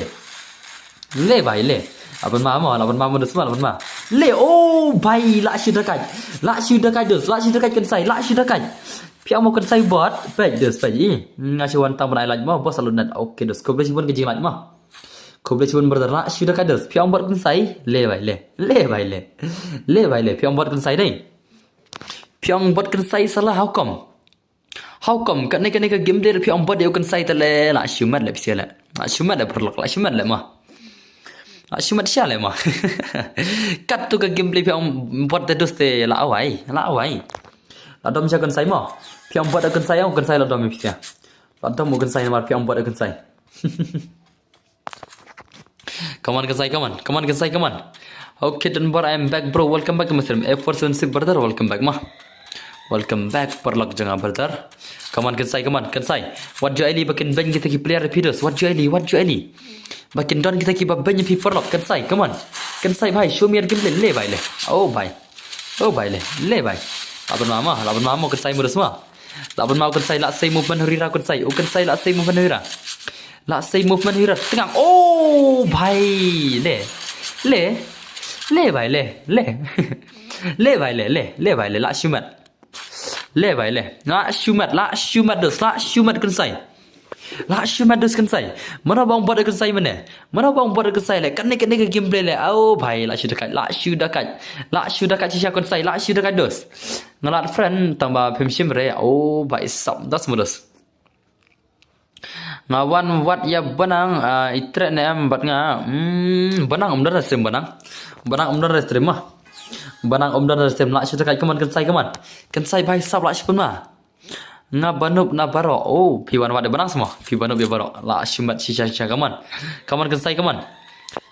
Le bai le. Lah pynma mo, lah pynma mo dos ma, lah pynma. Le, oh bai, lah shu da kait. Lah shu da kait dos, lah shu da kait kynsai, lah shu da kait. Phi ong mo kynsai bot, peit dos, peit i. Nga shu wan tang ban ai like mo, bos sa lut net. Okay dos, khublei shibun ka jinglike mo. Khublei shibun brother, lah shu da kait dos. Phi ong bot kynsai, le bai le. Le bai le. Le bai le, phi ong bot kynsai dei. Phi ong bot kynsai sa la, how come? How come? Kane kane ka game dei phi ong bot ïa u kynsai te le, lah shu mat le phi sha le. Lah shu mat le pyrlok, lah shu mat le ma. Lah shu mat sha le ma. Kat tu ka gameplay phi ong bot te dos te la awai, la awai. La dom sha kynsai mo. Phi ong bot ïa u kynsai, ong kynsai la dom ïa phi sha. La dom u kynsai namar phi ong bot ïa u kynsai. Come on, kynsai, come on. Come on, kynsai, come on. Okay, Dunbar, I am back, bro. Welcome back to my stream. F four seven six, brother, welcome back, ma. Welcome back, pyrlok jong nga, brother. Come on, kynsai, come on, kynsai. Wat ju ai li ba kin beiñ kita ki player phi dos. Wat ju ai li, wat ju ai li. Ba kin don kita ki ba beiñ phi pyrlok, kynsai, come on. Kynsai, bhai, show me your gameplay. Le, bhai, le. Oh, bhai. Oh, bhai, le. Le, bhai. Lah pynma ma, lah pynma ma, kynsai mo dos ma. Lah pynma u kynsai, lah sei movement hurira u kynsai. U kynsai lah sei movement hurira. Lah sei movement hurira. Tengam. Oh, bhai. Le. Le. Le, bhai, le. Le. Le, bhai, le. Le. Le, bhai, le. Lah shu mat. Le, bhai, le. Lah shu mat, lah shu mat dos, lah shu mat kynsai. Lah shu mat dos kynsai. Mano ba ong bot ïa u kynsai mynne? Mano ba ong bot ïa u kynsai le? Kane kane ka gameplay le. Oh, bhai, lah shu da kait, lah shu da kait. Lah shu da kait shisha kynsai, lah shu da kait dos. Nga lad friend tang ba phim shim re. Oh, bhai sab, dos mo dos. Nga wan wat ïa Banang, ah, i treh ne em bad nga. Hmm, Banang um don re stream Banang. Banang um don re stream ma. Banang um don re stream, lah shu da kait, come on kynsai, come on. Kynsai bhai sab, lah shu pynma. Nga banup na baroh. Oh, phi wan wat ïa Banang sa mo. Phi banup ïa baroh. Lah shu mat shisha shisha, come on. Come on kynsai, come on.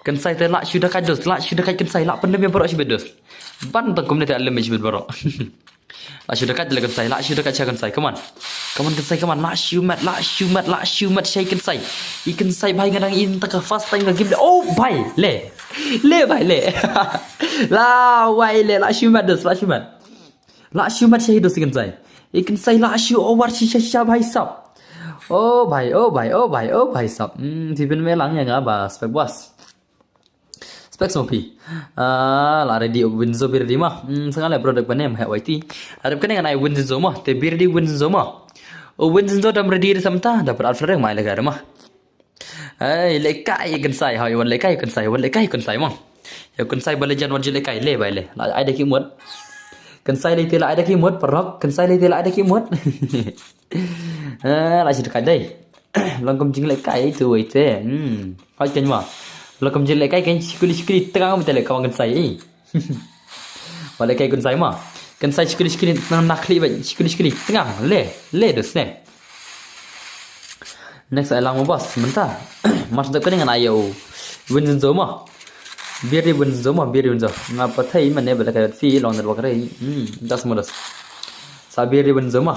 Kynsai te lah shu da kait dos, lah shu da kait kynsai, lah pyndem ïa baroh shibit dos. Ban tang kumne te lem shibit baroh. Lah shu da kait le kynsai, lah shu da kait sha kynsai, come on. Come on kynsai, come on, lah shu mat, lah shu mat, lah shu mat sha i kynsai. I kynsai bhai, nga dang im ta ka first time ka game le. Oh bhai, le. Le bhai le. La wai le, lah shu mat dos, lah shu mat. Lah shu mat sha hi dos i kynsai. I kynsai lah shu over shisha shisha bhai sab. Oh bhai, oh bhai, oh bhai, oh bhai sab. Hmm, phi pynmih lang ïa nga ba spek bos. Spek mo phi. Ah, la ready Winzo, be ready ma. Hmm, sa nga le bro dek ba ne em ha Y T. Arep kane ngan ai Winzo ma. Te be ready Winzo ma. O Winzo dam ready re samta. Da prat re ma le ga re ma. Ai, lehkai kynsai, hoi, wan lehkai kynsai, wan lehkai kynsai, mang. Ïa u Kynsai ba leit jan wan ju lehkai, leh bai leh. La ai da ki mut. Kynsai leit te la ai da ki mut, paralok. Kynsai leit te la ai da ki mut. Ah, la shu dakaid dei. Long kum jinglehkai tu wei te. Hmm. Hoi keiñ ma. Long kum jinglehkai keiñ, shi kuli shi kuli tnga mynta leh ka wan Kynsai. Ba lehkai Kynsai ma. Kynsai shi kuli shi kuli tnga, na khlieh beit, shi kuli shi kuli tnga. Leh, leh dus leh. Next ai lang mo boss, mynta. Mas dep kane ngan ai ïa u Vincenzo mo. Biar di Vincenzo mo, biar di Vincenzo. Nga pathai mane ba lehkai phi long network re. Hmm, das mo das. Sa biar di Vincenzo mo.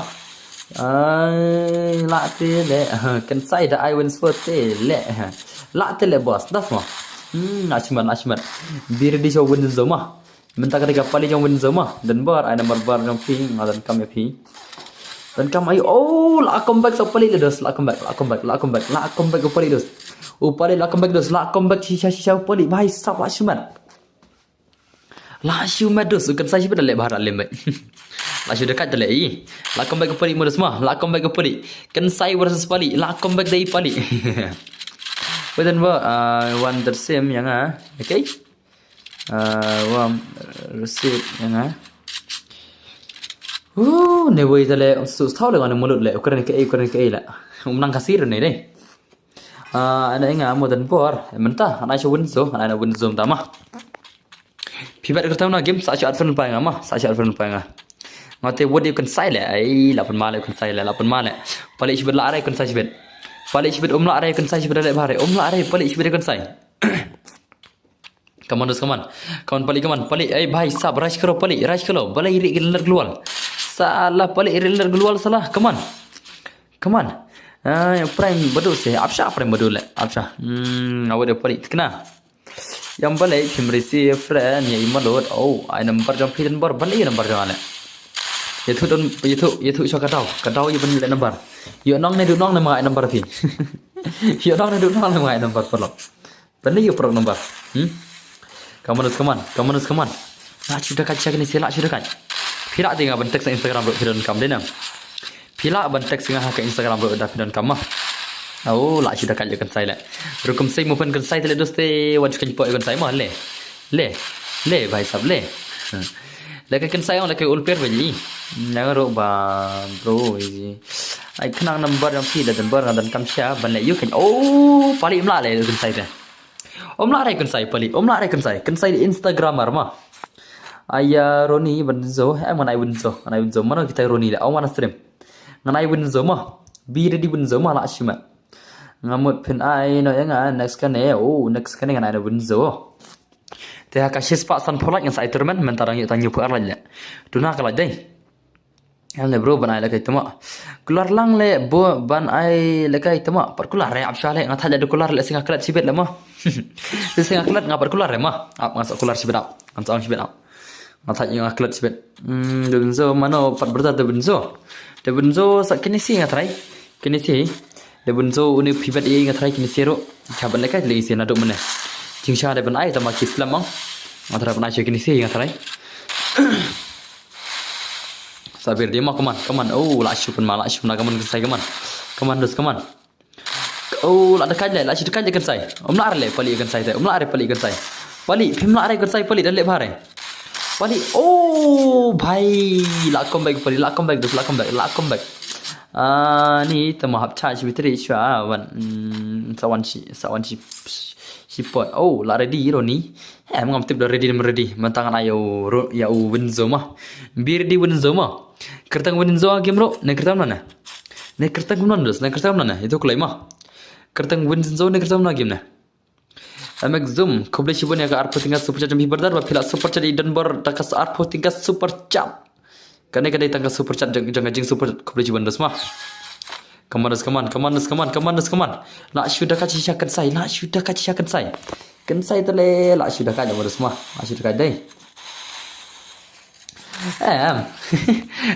Ai, la te leh. Kynsai da ai Vincenzo te leh. La te leh boss, das mo. Hmm, achievement, achievement. Biar di show Vincenzo mo. Mynta ka dei ka pali jong Vincenzo mo. Don bar, ai number bar jong phi, nga donkam ïa phi. Donkam ai, oh, la comeback sa u pali le dos, la comeback, la comeback, la comeback, la comeback u pali dos. U pali la comeback dos, la comeback shisha shisha u pali, bhai sab la shu mat. La shu mat dos, u Kynsai shibit da leh bha da leh mat. La shu dakaid da leh i. La comeback u pali mo dos mo, la comeback u pali. Kynsai versus pali, la comeback dei pali. Wait, don bar, uh, one the same ïa nga, okay? Ah, wa receive ïa nga. Uh, ne wei da leh, su thaw leh nga ne mulut leh, u kren kaei, u kren kaei leh. Um nang ka sir ne dei. Ah, ana ïa nga mo don bor, mynta, ana shu Vincenzo, ana ïa Vincenzo mynta ma. Phi bat kyrteng na game, sa shu add friend pa nga ma, sa shu add friend pa nga. Nga te wad ïa u Kynsai leh, ai, la pynma leh u Kynsai leh, la pynma leh. Pali shibit la are u Kynsai shibit. Pali shibit um la are u Kynsai shibit da leh bha re, um la are, pali shibit u Kynsai. Come on, dos, come on. Come on, pali, come on, pali. Ei, bhai, sab, rush karo, pali, rush karo. Balei ri ki lyndet glwal. Sala, pali, ri lyndet glwal, sala. Come on. Come on. Ah, ïa prime badu se. Apsha, prime badu le. Apsha. Hmm, awet ïa pali, tikna. Ïa balei, phim receive friend, ïa i malot. Oh, ai number jong phi don bor, balei number jong ale. Ïa thu don, ïa thu, ïa thu sha ka daw. Ka daw ïa ban le number. Ïa nong ne du nong ne ma ai number phi. Ïa nong ne du nong ne ma ai number paralok. Pynlong ïa u paralok number. Hmm? Come on, come on, come on, come on. La shu dakaid sha kine sha, la shu dakaid. Phi lah te nga ban text ha Instagram ruh phi donkam dei na. Phi lah ban text nga ha ka Instagram ruh da phi donkam ma. Oh, la shu dakaid ïa u Kynsai le. Rukom sei mo pyn Kynsai te le dos te wan shu kynpoh ïa u Kynsai ma le. Le. Le bhai sab le. Hmm. Le ka Kynsai ong le ka ul per ba ji. Nga ruh ba bro ji. Ai khnang number jong phi da number nga donkam sha ban le ïa u kyn. Oh, pali im lah le Kynsai te. Um lah re Kynsai pali, um lah re Kynsai. Kynsai Instagrammer ma. Aya Roni Vincenzo, em ngan ai Vincenzo, ngan ai Vincenzo. Mano kita Roni le, awan stream. Ngan ai Vincenzo ma. Be ready Vincenzo ma lah shimet. Nga mut phin ai noh ïa nga next kane, oh next kane ngan ai noh Vincenzo. Te ha ka shispah sanphew like ngan sa ai tournament, mynta dang ïoh tang hynñiewphew ar like le. Duna ka like dei. Em le bro ban ai lehkai tama. Kular lang le bro ban ai lehkai tama. Pat kular re ap sha le nga thait le da kular le singa klet shibit le ma. Singa klet nga pat kular re ma. Ap nga sa kular shibit ap. Nga sa ong shibit ap. Nga thait nga klet shibit. Hmm, Vincenzo mano pat berta Vincenzo. Vincenzo sa kine shi nga trai. Kine shi. Vincenzo une phi bet ïa nga trai kine shi ruh. Ka ban lehkai le shi naduh mynne. Jingshisha da ban ai tama ki slem ang. Nga trai ban ai shi kine shi nga trai. Sabir dia ma, come on, come on. Oh, lah shu pynma, lah shu pynma, come on, Kynsai, come on. Come on, dos, come on. Oh, lah dakaid le, lah shu dakaid le Kynsai. Um lah re le, pali Kynsai te. Um lah re, pali Kynsai. Pali, phim lah re Kynsai, pali, da leh bha re. Pali, oh, bhai, lah comeback, pali, lah comeback, dos, lah comeback, lah comeback. Ah, ni tama hap charge battery shwa, wan, mm, sa wan shi, sa wan shi, shi pot. Oh, lah ready, Roni. Em, ngam tip da ready ne em ready. Mynta ngan ai ïa u Ro-, ïa u Vincenzo ma. Be ready Vincenzo ma. Kyrteng Vincenzo ha game ruh. Ne kyrteng mano ne? Ne kyrteng mano ne? Ne kyrteng mano ne? Ïa tu kloi ma. Kyrteng Vincenzo ne kyrteng mano ha game ne? Em Zoom. Khublei shibun ïa ka arphew tyngka super chat jong phi brother. Ba phi la super chat i don bor da ka arphew tyngka super chat. Kane ka dei tang ka super chat jong, jong ka jing super chat. Khublei shibun dos ma. Come on, come on, come on, come on, come on, come on. Lah shu dakaid shisha Kynsai, lah shu dakaid shisha Kynsai. Kynsai te le, lah shu dakaid, lah dos ma. Lah shu dakaid dei. Em.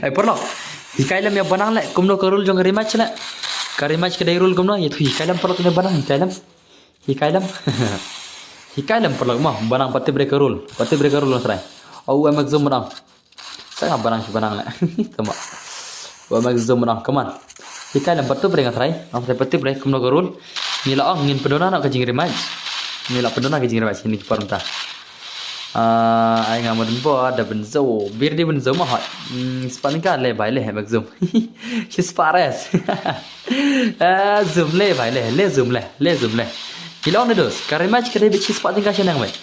Eh, paralok. Hikai lem ïa Banang le, kumno ka rule jong ka rematch le. Ka rematch ka dei rule kumno, ïa tu hikai lem paralok ïa Banang, hikai lem. Hikai lem. Hikai lem paralok ma, Banang pat tip re ka rule. Pat tip re ka rule nga trai. Au, em Zoom Banang. Sa nga Banang shi Banang le. Tama. Wa mag zoom Banang, come on. Hikai lem pat tip re nga trai. Nga trai pat tip re kumno ka rule. Ngi la ong ngin pynduna noh ka jing rematch. Ngi la pynduna ka jing rematch ni ki por mynta. Ah, ai nga mo dang bor da bynso. Bir di bynso mo hot. Hmm, spah tyngka le bai le, bak zoom. Shi spah res. Ah, zoom le bai le, le zoom le, le zoom le. Ki long ne dos, ka rematch ka dei beit shi spah tyngka shaneng beit.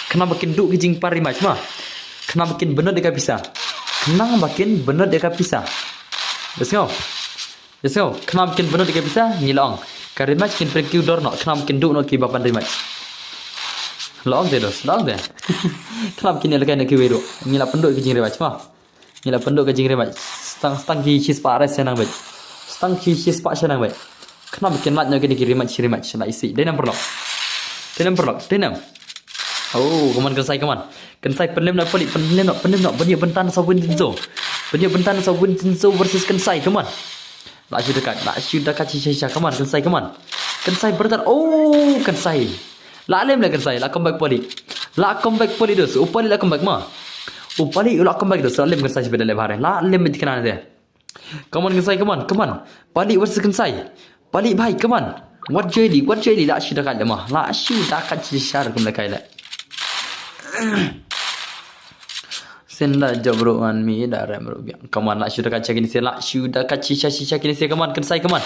Khnang ba kin duh ki jingpar rematch mo. Khnang ba kin bynnud ïa ka pisa. Khnang ba kin bynnud ïa ka pisa. Let's go. Yes, ngo, khnang ba kin bynnud ïa ka pisa, ngi la ong. Ka rematch kin pynkiw dor noh, khnang ba kin duh noh kiba pan rematch. La ong te dos, la ong te. Khnang ba kin ïalehkai noh kiwei ruh. Ngi la pynduh ka jing rematch mo. Ngi la pynduh ka jing rematch. Stang, stang ki shi spah res shaneng beit. Stang ki shi spah shaneng beit. Khnang ba kin lait noh kine ki rematch, rematch. La isi. Dei nam paralok. Dei nam paralok. Dei nam. Oh, come on, kynsai, come on. Kynsai, pynlem noh, pynlem, pynlem noh, pynlem noh. Ban ïoh bynta sa Vincenzo. Ban ïoh bynta sa Vincenzo versus Kynsai, come on. La shu da kat, la shu da kat shisha shisha, come on, Kynsai, come on. Kynsai, brother, oh, Kynsai. La lem le Kynsai, la comeback Palik. La comeback Palik dos, u Palik la comeback mo. U Palik u la comeback dos, la lem Kynsai shibit da leh bha re. La lem beit kane te. Come on, Kynsai, come on, come on. Palik versus Kynsai. Palik bhai, come on. Wat joi li, wat joi li, la shu da kat le mo. La shu da kat shisha kum le kai le. Sin da jop ruh ngan mi da rem ruh biang. Come on, la shu da kat shisha kine se, la shu da kat shisha shisha kine se. Come on, Kynsai, come on.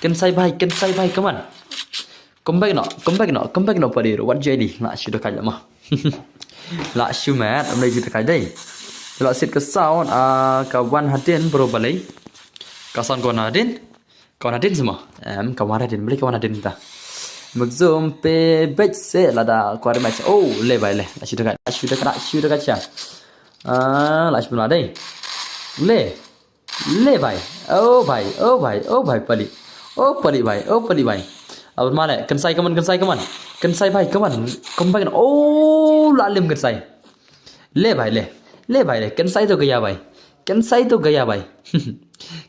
Kynsai bhai, Kynsai bhai, come on. Comeback noh, comeback noh, comeback noh Palik ruh. Wat joi li, la shu da kat le mo. La shu met, am dei shu da kat dei. La sit ka sound, ah, ka wan hadien bro balei. Ka sound ka wan hadien. Ka wan hadien seh mo. Em, ka wan hadien, balei ka wan hadien ta. Muk zoom pe beit se lada ka wan rematch. Oh, le bai le. La shu da kat, la shu da kat, la shu da kat sha. Ah, la shu pynlong dei. Le. Le bai. Oh bai, oh bai, oh bai Palik. Oh Palik bai, oh Palik bai. Abot ma le, Kynsai, come on, Kynsai, come on. Kynsai bai, come on. Come bai, come on. Oh, la lem Kynsai. Le bai le. Le bai le. Kynsai to gaya bai. Kynsai to gaya bai.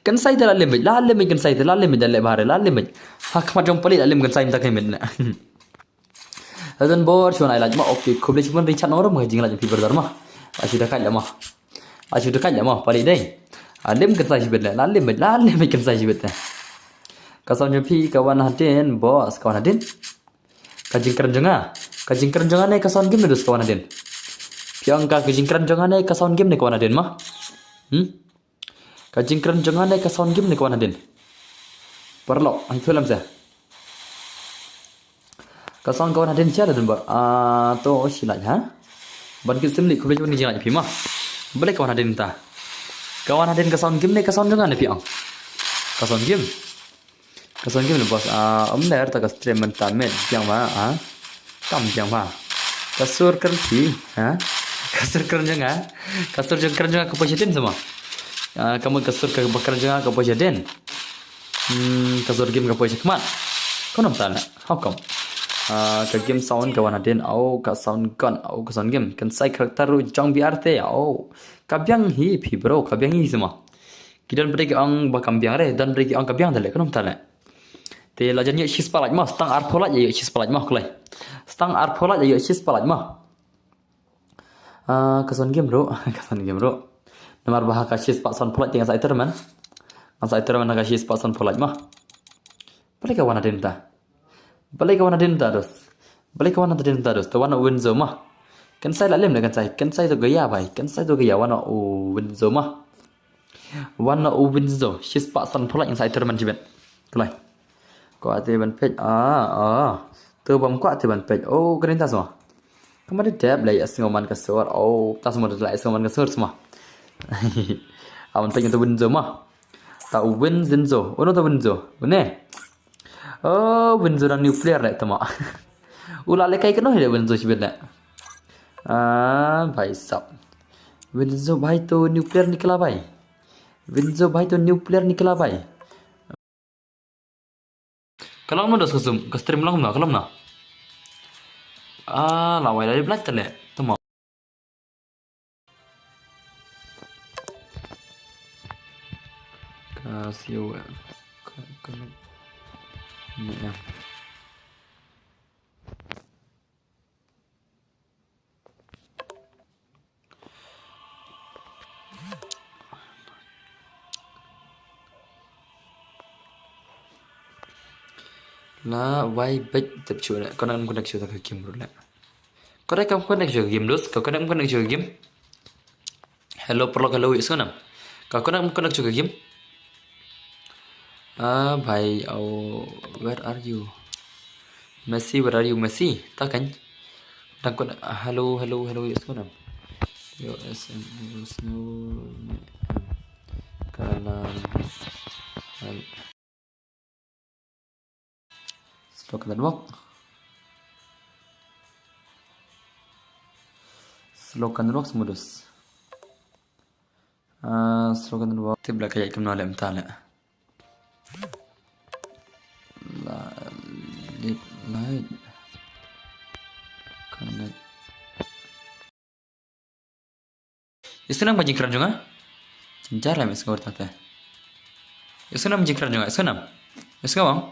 Kynsai to la lem beit, la lem beit Kynsai to, la lem beit da leh bha re, la lem beit. Ha khmat jong Palik la lem Kynsai mynta ka miet na. Don bor shuwa ai lait mo, okay, khublei shibun ri chat nongrum ka jinglait phi brother mo. La shu da kat le mo. La shu da kat le mo, Palik dei. Ah, lem Kynsai shibit le, la lem beit, la lem beit Kynsai shibit le. Ka sound jong phi ka wan hadien, boss, ka wan hadien. Ka jingkren jong nga. Ka jingkren jong nga ne ka sound game ne dos ka wan hadien. Phi ong ka jingkren jong nga ne ka sound game ne ka wan hadien mo. Hmm? Ka jingkren jong nga ne ka sound game ne ka wan hadien. Paralok, ai thu lem se. Ka sound ka wan hadien sha la dun bor. Ah, to shi lait ha. Ban kit sim li khublei shibun jinglait phi mo. Balei ka wan hadien ta. Ka wan hadien ka sound game ne ka sound jong nga ne phi ong. Ka sound game. Ka sound game ne boss, ah, um ler ta ka stream mynta met biang bha, ah. Kam biang bha. Ka sur kren phi, ah. Ka sur kren jong nga. Ka sur jong kren jong nga ka poi shadien seh mo. Ah, ka mut ka sur ka ba kren jong nga ka poi shadien. Hmm, ka sur game ka poi shakhmat. Kumno mynta ne? How come? Ah, ka game sound ka wan hadien, au, ka sound gun, au, ka sound game. Kynsai character ruh jong B R te, au. Ka biang hi phi bro, ka biang hi seh mo. Ki don bri ki ong ba kam biang re, don bri ki ong ka biang da leh, kumno mynta ne. Te la jan ïoh shi spah lait mo, stang arphew lait ïoh shi spah lait mo, kloi. Stang arphew lait ïoh shi spah lait mo. Ah, ka sound game ruh, ka sound game ruh. Namar ba ha ka shi spah sanphew lait te ngan sa ïatrei man. Ngan sa ïatrei man ha ka shi spah sanphew lait mo. Balei ka wan hadien ta. Balei ka wan hadien ta dos. Balei ka wan hadien ta dos. Te wan u Vincenzo mo. Kynsai la lem ne Kynsai. Kynsai to gaya bai. Kynsai to gaya wan u Vincenzo mo. Wan u Vincenzo. Shi spah sanphew lait ngan sa ïatrei man shibit. Kloi. Kwah te ban peit. Ah, ah. To bam kwah te ban peit. Oh, kane ta seh mo. Ka ma dep leh ïa sngew man ka sur. Oh, ta seh mo dep leh ïa sngew man ka sur seh mo. Awan peit ngan to Vincenzo mo. Ta u Vincenzo. Uno ta Vincenzo. Une. Oh, Vincenzo dang new player leh tama. U la lehkai kano hi leh Vincenzo shibit leh. Ah, bhai sab. Vincenzo bhai to new player nikla bhai. Vincenzo bhai to new player nikla bhai. Ka long no dos ka zoom, ka stream long no, ka long no. Ah, la wai la dep lait ta leh. Tama. Ka siu, eh, ka, ka, ne, em. La wai beit tep shu ne, kona ngan connect shu ta ka game ruh le. Pare kam connect jong game dos, ka connect connect jong game. Hello, paralok, hello, ïohsngew nam? Ka connect connect jong game. Ah, bhai, oh, where are you? Messi, where are you, Messi? Ta kan. Dang connect, hello, hello, hello, ïohsngew nam? Yo, S M, ïohsngew nam? Kalam. Slow ka network. Slow ka network, Smudos. Ah, slow ka network. Tip la ka ïaid kumno leh mynta leh. La, lip, light. Connect. Ïohsngew nam ka jingkren jong nga? Jynjar lem, ïohsngew tang te. Ïohsngew nam jingkren jong nga, ïohsngew nam? Ïohsngew bang?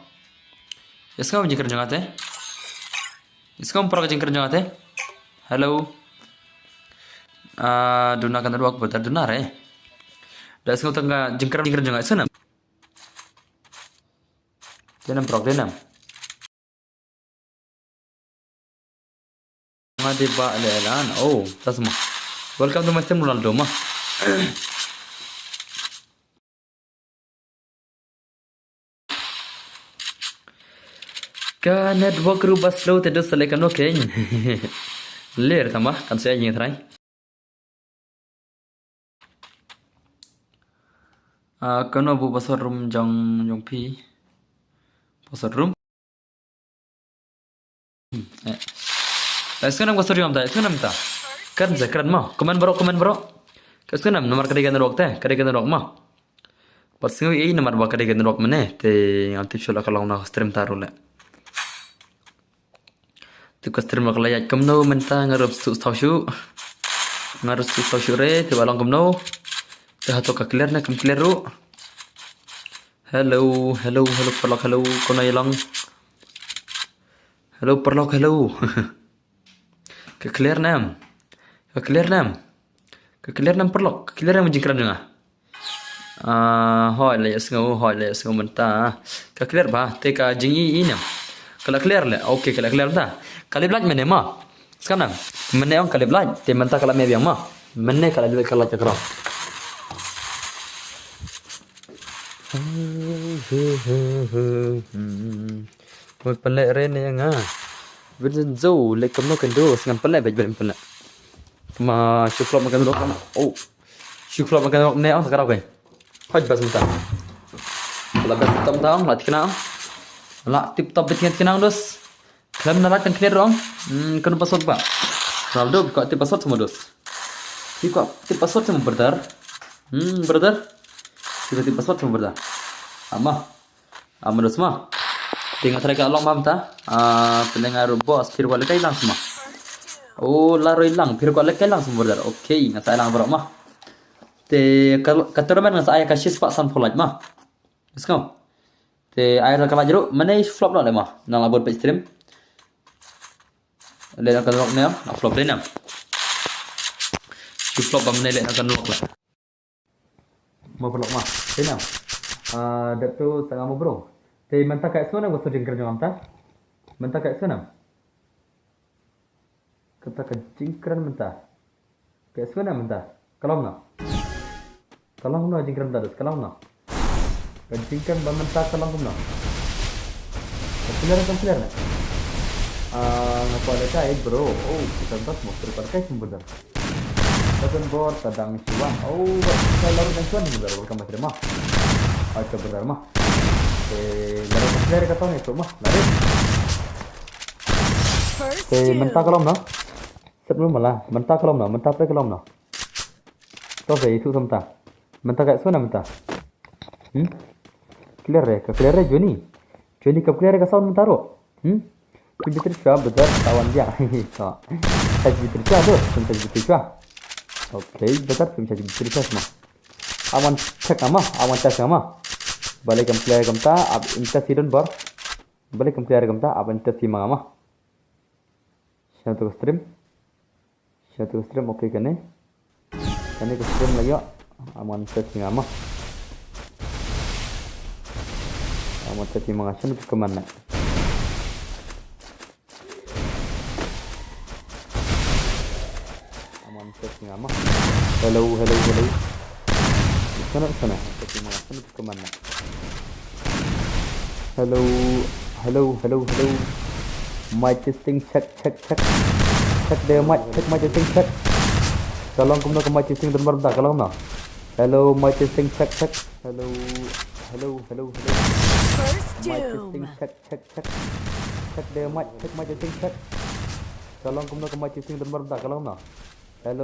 Ïohsngew nam jingkren jong nga te? Ïohsngew nam para ka jingkren jong nga te? Hello? Ah, duna ka network, brother, duna re. Da ïohsngew tang ka jingkren, jingkren jong nga, ïohsngew nam? Dei nam, paralok, dei nam? Nga dei ba le lan. Oh, ta sma. Welcome to my stream, Ronaldo ma. Ka network ruh ba slow te dos, sa leh kano kein. Ler tama kan sa ïa try. Ah, kano ba password room jong, jong phi? Password room. Hmm, eh. Eh, ïohsngew nam ka password jong nga mynta, ïohsngew nam mynta. Kren sa, kren mo. Comment bro, comment bro. Ïohsngew nam, namar ka dei ka network te, ka dei ka network mo. Pat sngew ei namar ba ka dei ka network mynne, te ngam tip shuh la ka long na stream ta ruh leh. Te ka stream ba ka la ïaid kumno mynta, nga ruh shu thaw shuh. Nga ruh shu thaw shuh re, te ba long kumno. Te hato ka clear ne kam clear ruh. Hello, hello, hello, paralok, hello, kumno ïa long. Hello, paralok, hello. Ka clear nam? Ka clear nam? Ka clear nam, paralok? Ka clear nam jingkren jong nga? Ah, hooid, la ïohsngew, hooid, la ïohsngew mynta. Ka clear ba, te ka jingïohi nam? Ka la clear leh, okay, ka la clear mynta. Ka lip light mynne mo? Skhem nam? Mynne ong ka lip light, te mynta ka la mih biang mo? Mynne ka la lip light, ka la cakram. Mo pynleh re ne nga. Vincent Zo, leh kumno kynduh, ngam pynleh, bad bad pynleh. Ma shu flop ma ka network. Oh. Shu flop ma ka network ne, oh, ta ka dei. Hooid, best mynta. La best tip top mynta, la thikna. La tip top bad thikna dos. Khlem na la kan clear ong. Hmm, kano password ba? Ronaldo, ko tip password sa mo dos. Ko tip password sa mo, brother. Hmm, brother. Ko tip password sa mo, brother. Ama. Ama dos ma. Te nga try ka long ma mynta. Ah, pynleh nga ruh boss, phi ruh kwah leh kai lang sa ma. Oh, la ruh lang, phi ruh kwah leh kai lang sa ma, brother. Okay, nga sa ai lang baroh ma. Te ka, ka tournament nga sa ai ka shispah sanphew like ma. Let's go. Te ai ka like ruh, mynne flop noh leh ma. Nang la bud page stream. Leh na ka network ne, la flop dei nam. Shu flop ba mynne leh na ka network leh. Mo paralok ma. Te nam. Ah, dep tu sa nga mo bro. Te mynta ka ïohsngew nam ka sur jingkren jong nga mynta? Mynta ka ïohsngew nam? Kata ka jingkren mynta. Ka ïohsngew nam mynta? Ka long noh. Ka long noh jingkren mynta, ka long noh. Ka jingkren ba mynta ka long kumno? Ka clear, ka clear ne? Ah, nga kwah leh kai bro. Oh, kita tas mo, kita kai sum brother. Ka don bor, ka dang shuwa. Oh, ba ka la dang shuwa ni brother, welcome back ma. Ai ka brother ma. Eh, la dang clear ka tong itu ma. Lari. First Eh, kill. Mynta ka long noh. Set mo mala, mynta ka long noh, mynta ka long noh. To sa itu sa mynta. Mynta ka ïohsngew nam mynta? Hmm? Clear re, ka clear re Johnny. Johnny ka clear re ka sound mynta ruh. Hmm? Phi bitrate shuwa brother, tawan dia. To. Phi bitrate shuwa tu, phi bitrate shuwa. Okay, brother, phi bitrate shuwa ma. Awan check ama, awan check ama. Balei kam clear kumta, ab inta sidon bor. Balei kam clear kumta, ab inta simang ama. Share to stream. Share to stream, okay kane. Kane ka stream la ïoh. Aman set nga ma. Aman set nga ma nga share to kaman na. Testing ama. Hello, hello, hello. Sana, sana. Testing ama. Sana, come on. Hello, hello, hello, hello. Mic testing, check, check, check. Check the mic, check mic testing, check. Ka long kumno ka mic testing, don bar da, ka long na. Hello, mic testing, check, check. Hello, hello, hello, hello. First Mic doom. Testing, check, check, check. Check the mic, check mic testing, check. Ka long kumno ka mic testing, don bar da, ka long na. Hello.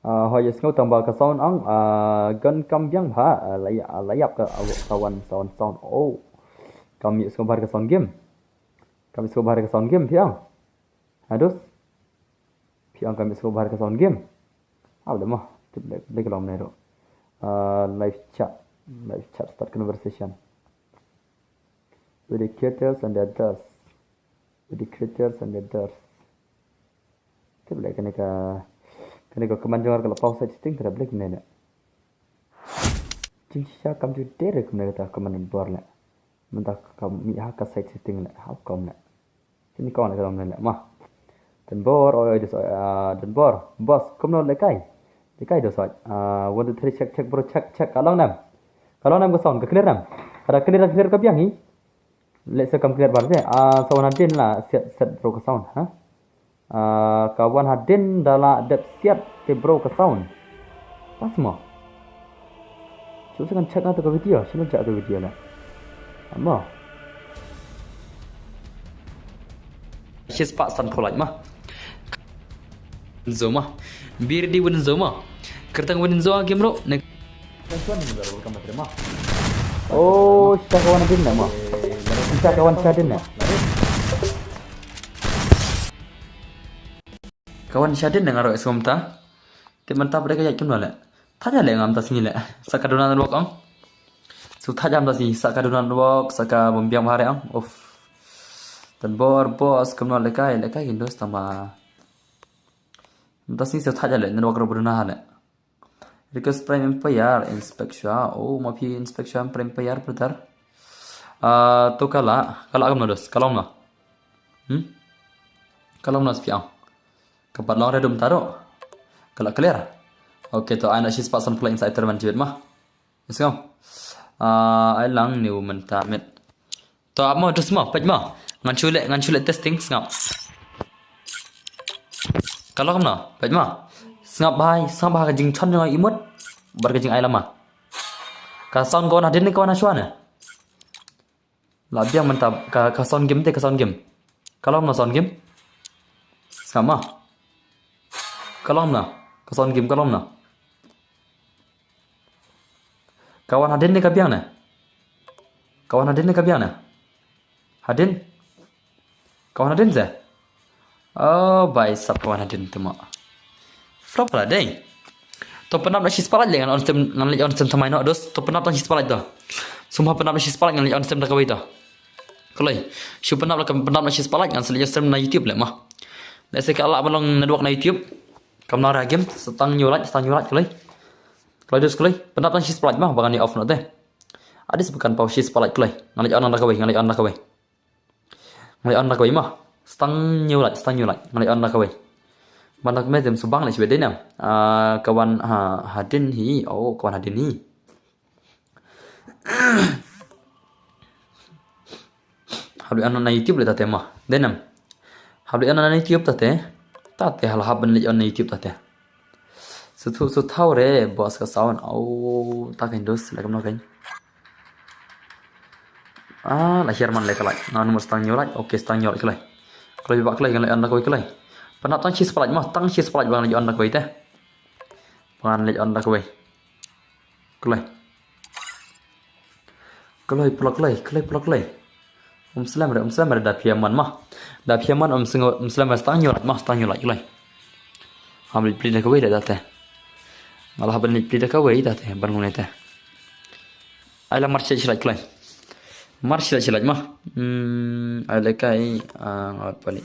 Ah, hoi, ïa sngew tang ba ka sound ang, ah, kan kam biang bha, ah, la ïa, ah, la ïap ka, ah, sound, sound, sound. Oh. Kam ïa sngew bha ka sound game. Kam ïa sngew bha ka sound game, phi ang. Hados. Phi ang kam ïa sngew bha ka sound game. Aw, da ma. Tip lek, lek long ne ro. Ah, live chat, live chat, start conversation. With the creators and the others. With the creators and the others. Te bele kane ka, kane ka command jong ka la paw side setting te bele kane ne. Jingshisha kam ju dei re kumne kata command bor le. Mynta ka mi ha ka side setting le. How come le? Sini kong le ka long le ma. Don bor, oi, oi, dos, oi, ah, don bor. Boss, kumno le kai? Le kai dos, oi. Ah, one, two, three, check, check, bro, check, check. Ka long nem. Ka long nem ka sound, ka clear nem. Ka da clear, clear ka biang hi. Let's say kam clear bar te. Ah, sa wan hadien la siat, siat bro ka sound, ha? Ah, ka wan hadien da la dep siat te bro ka sound. Pas mo. Cuba sa kan check na tu ka video, sino check tu video la. Amo. Shi spah san phew like ma. Zoma. Birdi win zoma. Kertang win zoma game ro. Ne. Oh, sha ka wan hadien ne ma. Sha ka wan sha hadien ne. Ka wan sha hadien ne nga ro eskom ta. Te mynta pdeng ka ïaid kumno le. Thait ïa le ngam ta sngi le. Sa ka duna network ong. Sa thait ïa ngam ta sngi, sa ka duna network, sa ka bym biang bha re ong. Uff. Don bor boss kumno le kai, le kai kin dos tang ba. Mynta sngi sa thait ïa le network ro ba duna ha le. Request Prime Empire, inspect shuwa. Oh, ma phi inspect shuwa Prime Empire, brother. Ah, to ka la, ka la kumno dos, ka long na. Hmm? Ka long na spi ang. Ka pat long re dum taro. Ka la clear. Okay, to ai na shi spah san phew like inside terman jibit ma. Let's go. Ah, ai lang ni u mynta met. To ap mo, terus mo, peit mo. Ngan shu leh, ngan shu leh testing, sngap. Ka long kumno, peit mo. Sngap bha, sngap bha ka jingchon jong i mut. Bad ka jingai lama. Ka sound ka wan hadien ne ka wan hashuwa ne. La biang mynta ka, ka sound game te, ka sound game. Ka long kumno sound game. Sngap mo. Ka long kumno. Ka sound game ka long kumno. Ka wan hadien ne ka biang ne? Ka wan hadien ne ka biang ne? Hadien? Ka wan hadien se? Oh, bai sap ka wan hadien te mo. Flop la dei. To pynap na shi spah like le ngan on stream, ngan leit on stream thymmai noh dos. To pynap tang shi spah like to. Sum ha pynap na shi spah like ngan leit on stream da kawei to. Kloi. Shu pynap la ka pynap na shi spah like ngan sa leit on stream na YouTube le mo. Lehse ka lah ban long network na YouTube. Kam nang ra game, sa tang hynñiew like, sa tang hynñiew like kloi. Kloi dus kloi, pynap tang shi spah like mo, ba ngan ïa off noh te. Adis ba kan paw shi spah like kloi. Ngan leit on da kawei, ngan leit on da kawei. Ngan leit on da kawei mo. Sa tang hynñiew like, sa tang hynñiew like, ngan leit on da kawei. Ban da kawei te ym shu bang leh shibit dei ne. Ah, ka wan ha, hadien hi, oh, ka wan hadien hi. Hap leit on na YouTube le tate mo. Dei ne em. Hap leit on na YouTube tate. Tate hap, hap ban leit on na YouTube tate. Suthu suthaw re boss ka sound. Au, ta kein dos le kumno kein. Ah, la hiar man le ka like. Nga nud mo sa tang hynñiew like. Okay, sa tang hynñiew like kloi. Kloi ba kloi ngan leit on da kawei kloi. Pynap tang shi spah like mo, tang shi spah like ba ngan leit on da kawei te. Ba ngan leit on da kawei. Kloi. Kloi, pynlong kloi, kloi, pynlong kloi. Um slem re, um slem re da phi ïa mon mo. Da phi ïa mon um slem, um slem re sa tang hynñiew like mo, sa tang hynñiew like kloi. Hap leit plie da kawei da te. Nga la hap ban leit plie da kawei da te, ban ngum ne te. Ai la mar shi like kloi. Mar shi like mo. Hmm, ai le kai, ah, ngat pali.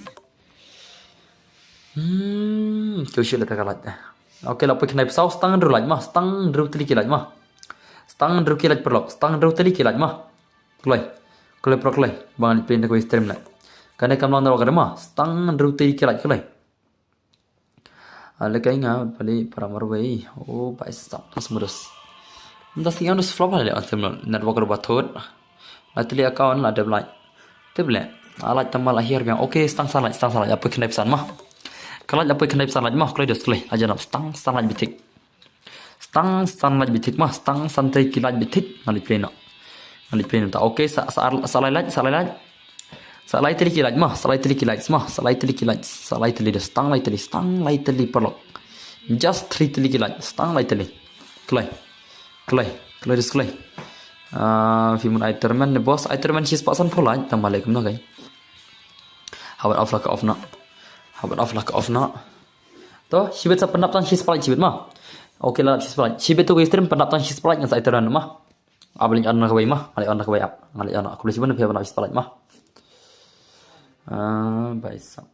Hmm, kyo shi le ta ka like. Okay, la poi khnai psaw sa tang hynriew like mo, sa tang hynriew tylli ki like mo. Sa tang hynriew ki like pynlong, sa tang hynriew tylli ki like mo. Kloi. Kloi pynlong kloi. Ba ngan leit plie da kawei stream le. Kane kam long network re mo, sa tang hynriew tylli ki like kloi. Ala kai nga pali para marwei. Oh, bai sap tas mudus. Nda si yang dus flop la on tem network ro bathut. La tili account la dep lai. Tip le. Alai tamal akhir biang. Okay, stang san lai, stang san lai. Apa kena pesan mah. Kalau apa kena pesan lai mah, kalau dus kelai. Aja nak stang san lai bitik. Stang san lai bitik mah, stang san tei ki lai bitik. Ngali play na. Ngali play na ta. Okay, sa sa sa lai lai, sa lai lai. Sa lai tili ki lai mah, sa lai tili ki lai mah, sa lai tili ki lai, sa lai tili dus, stang lai tili, stang lai tili paralok. Just three tili ki lai, stang lai tili. Klai. Klai. Klai dus klai. Ah, fi mun ai termen ne boss, ai termen shi spah san pho lai, tam alaikum na kai. Hawan off la ka off na. Hawan off la ka off na. To, shibit sa penap tang shi spah lai shibit mah. Okay la shi spah lai. Shibit tu kai stream penap tang shi spah lai ngan sa ai termen mah. Abling an na kawai mah, ngali an na kawai ap. Ngali an aku boleh shibit na pia penap shi spah lai mah. Ah, bai sap.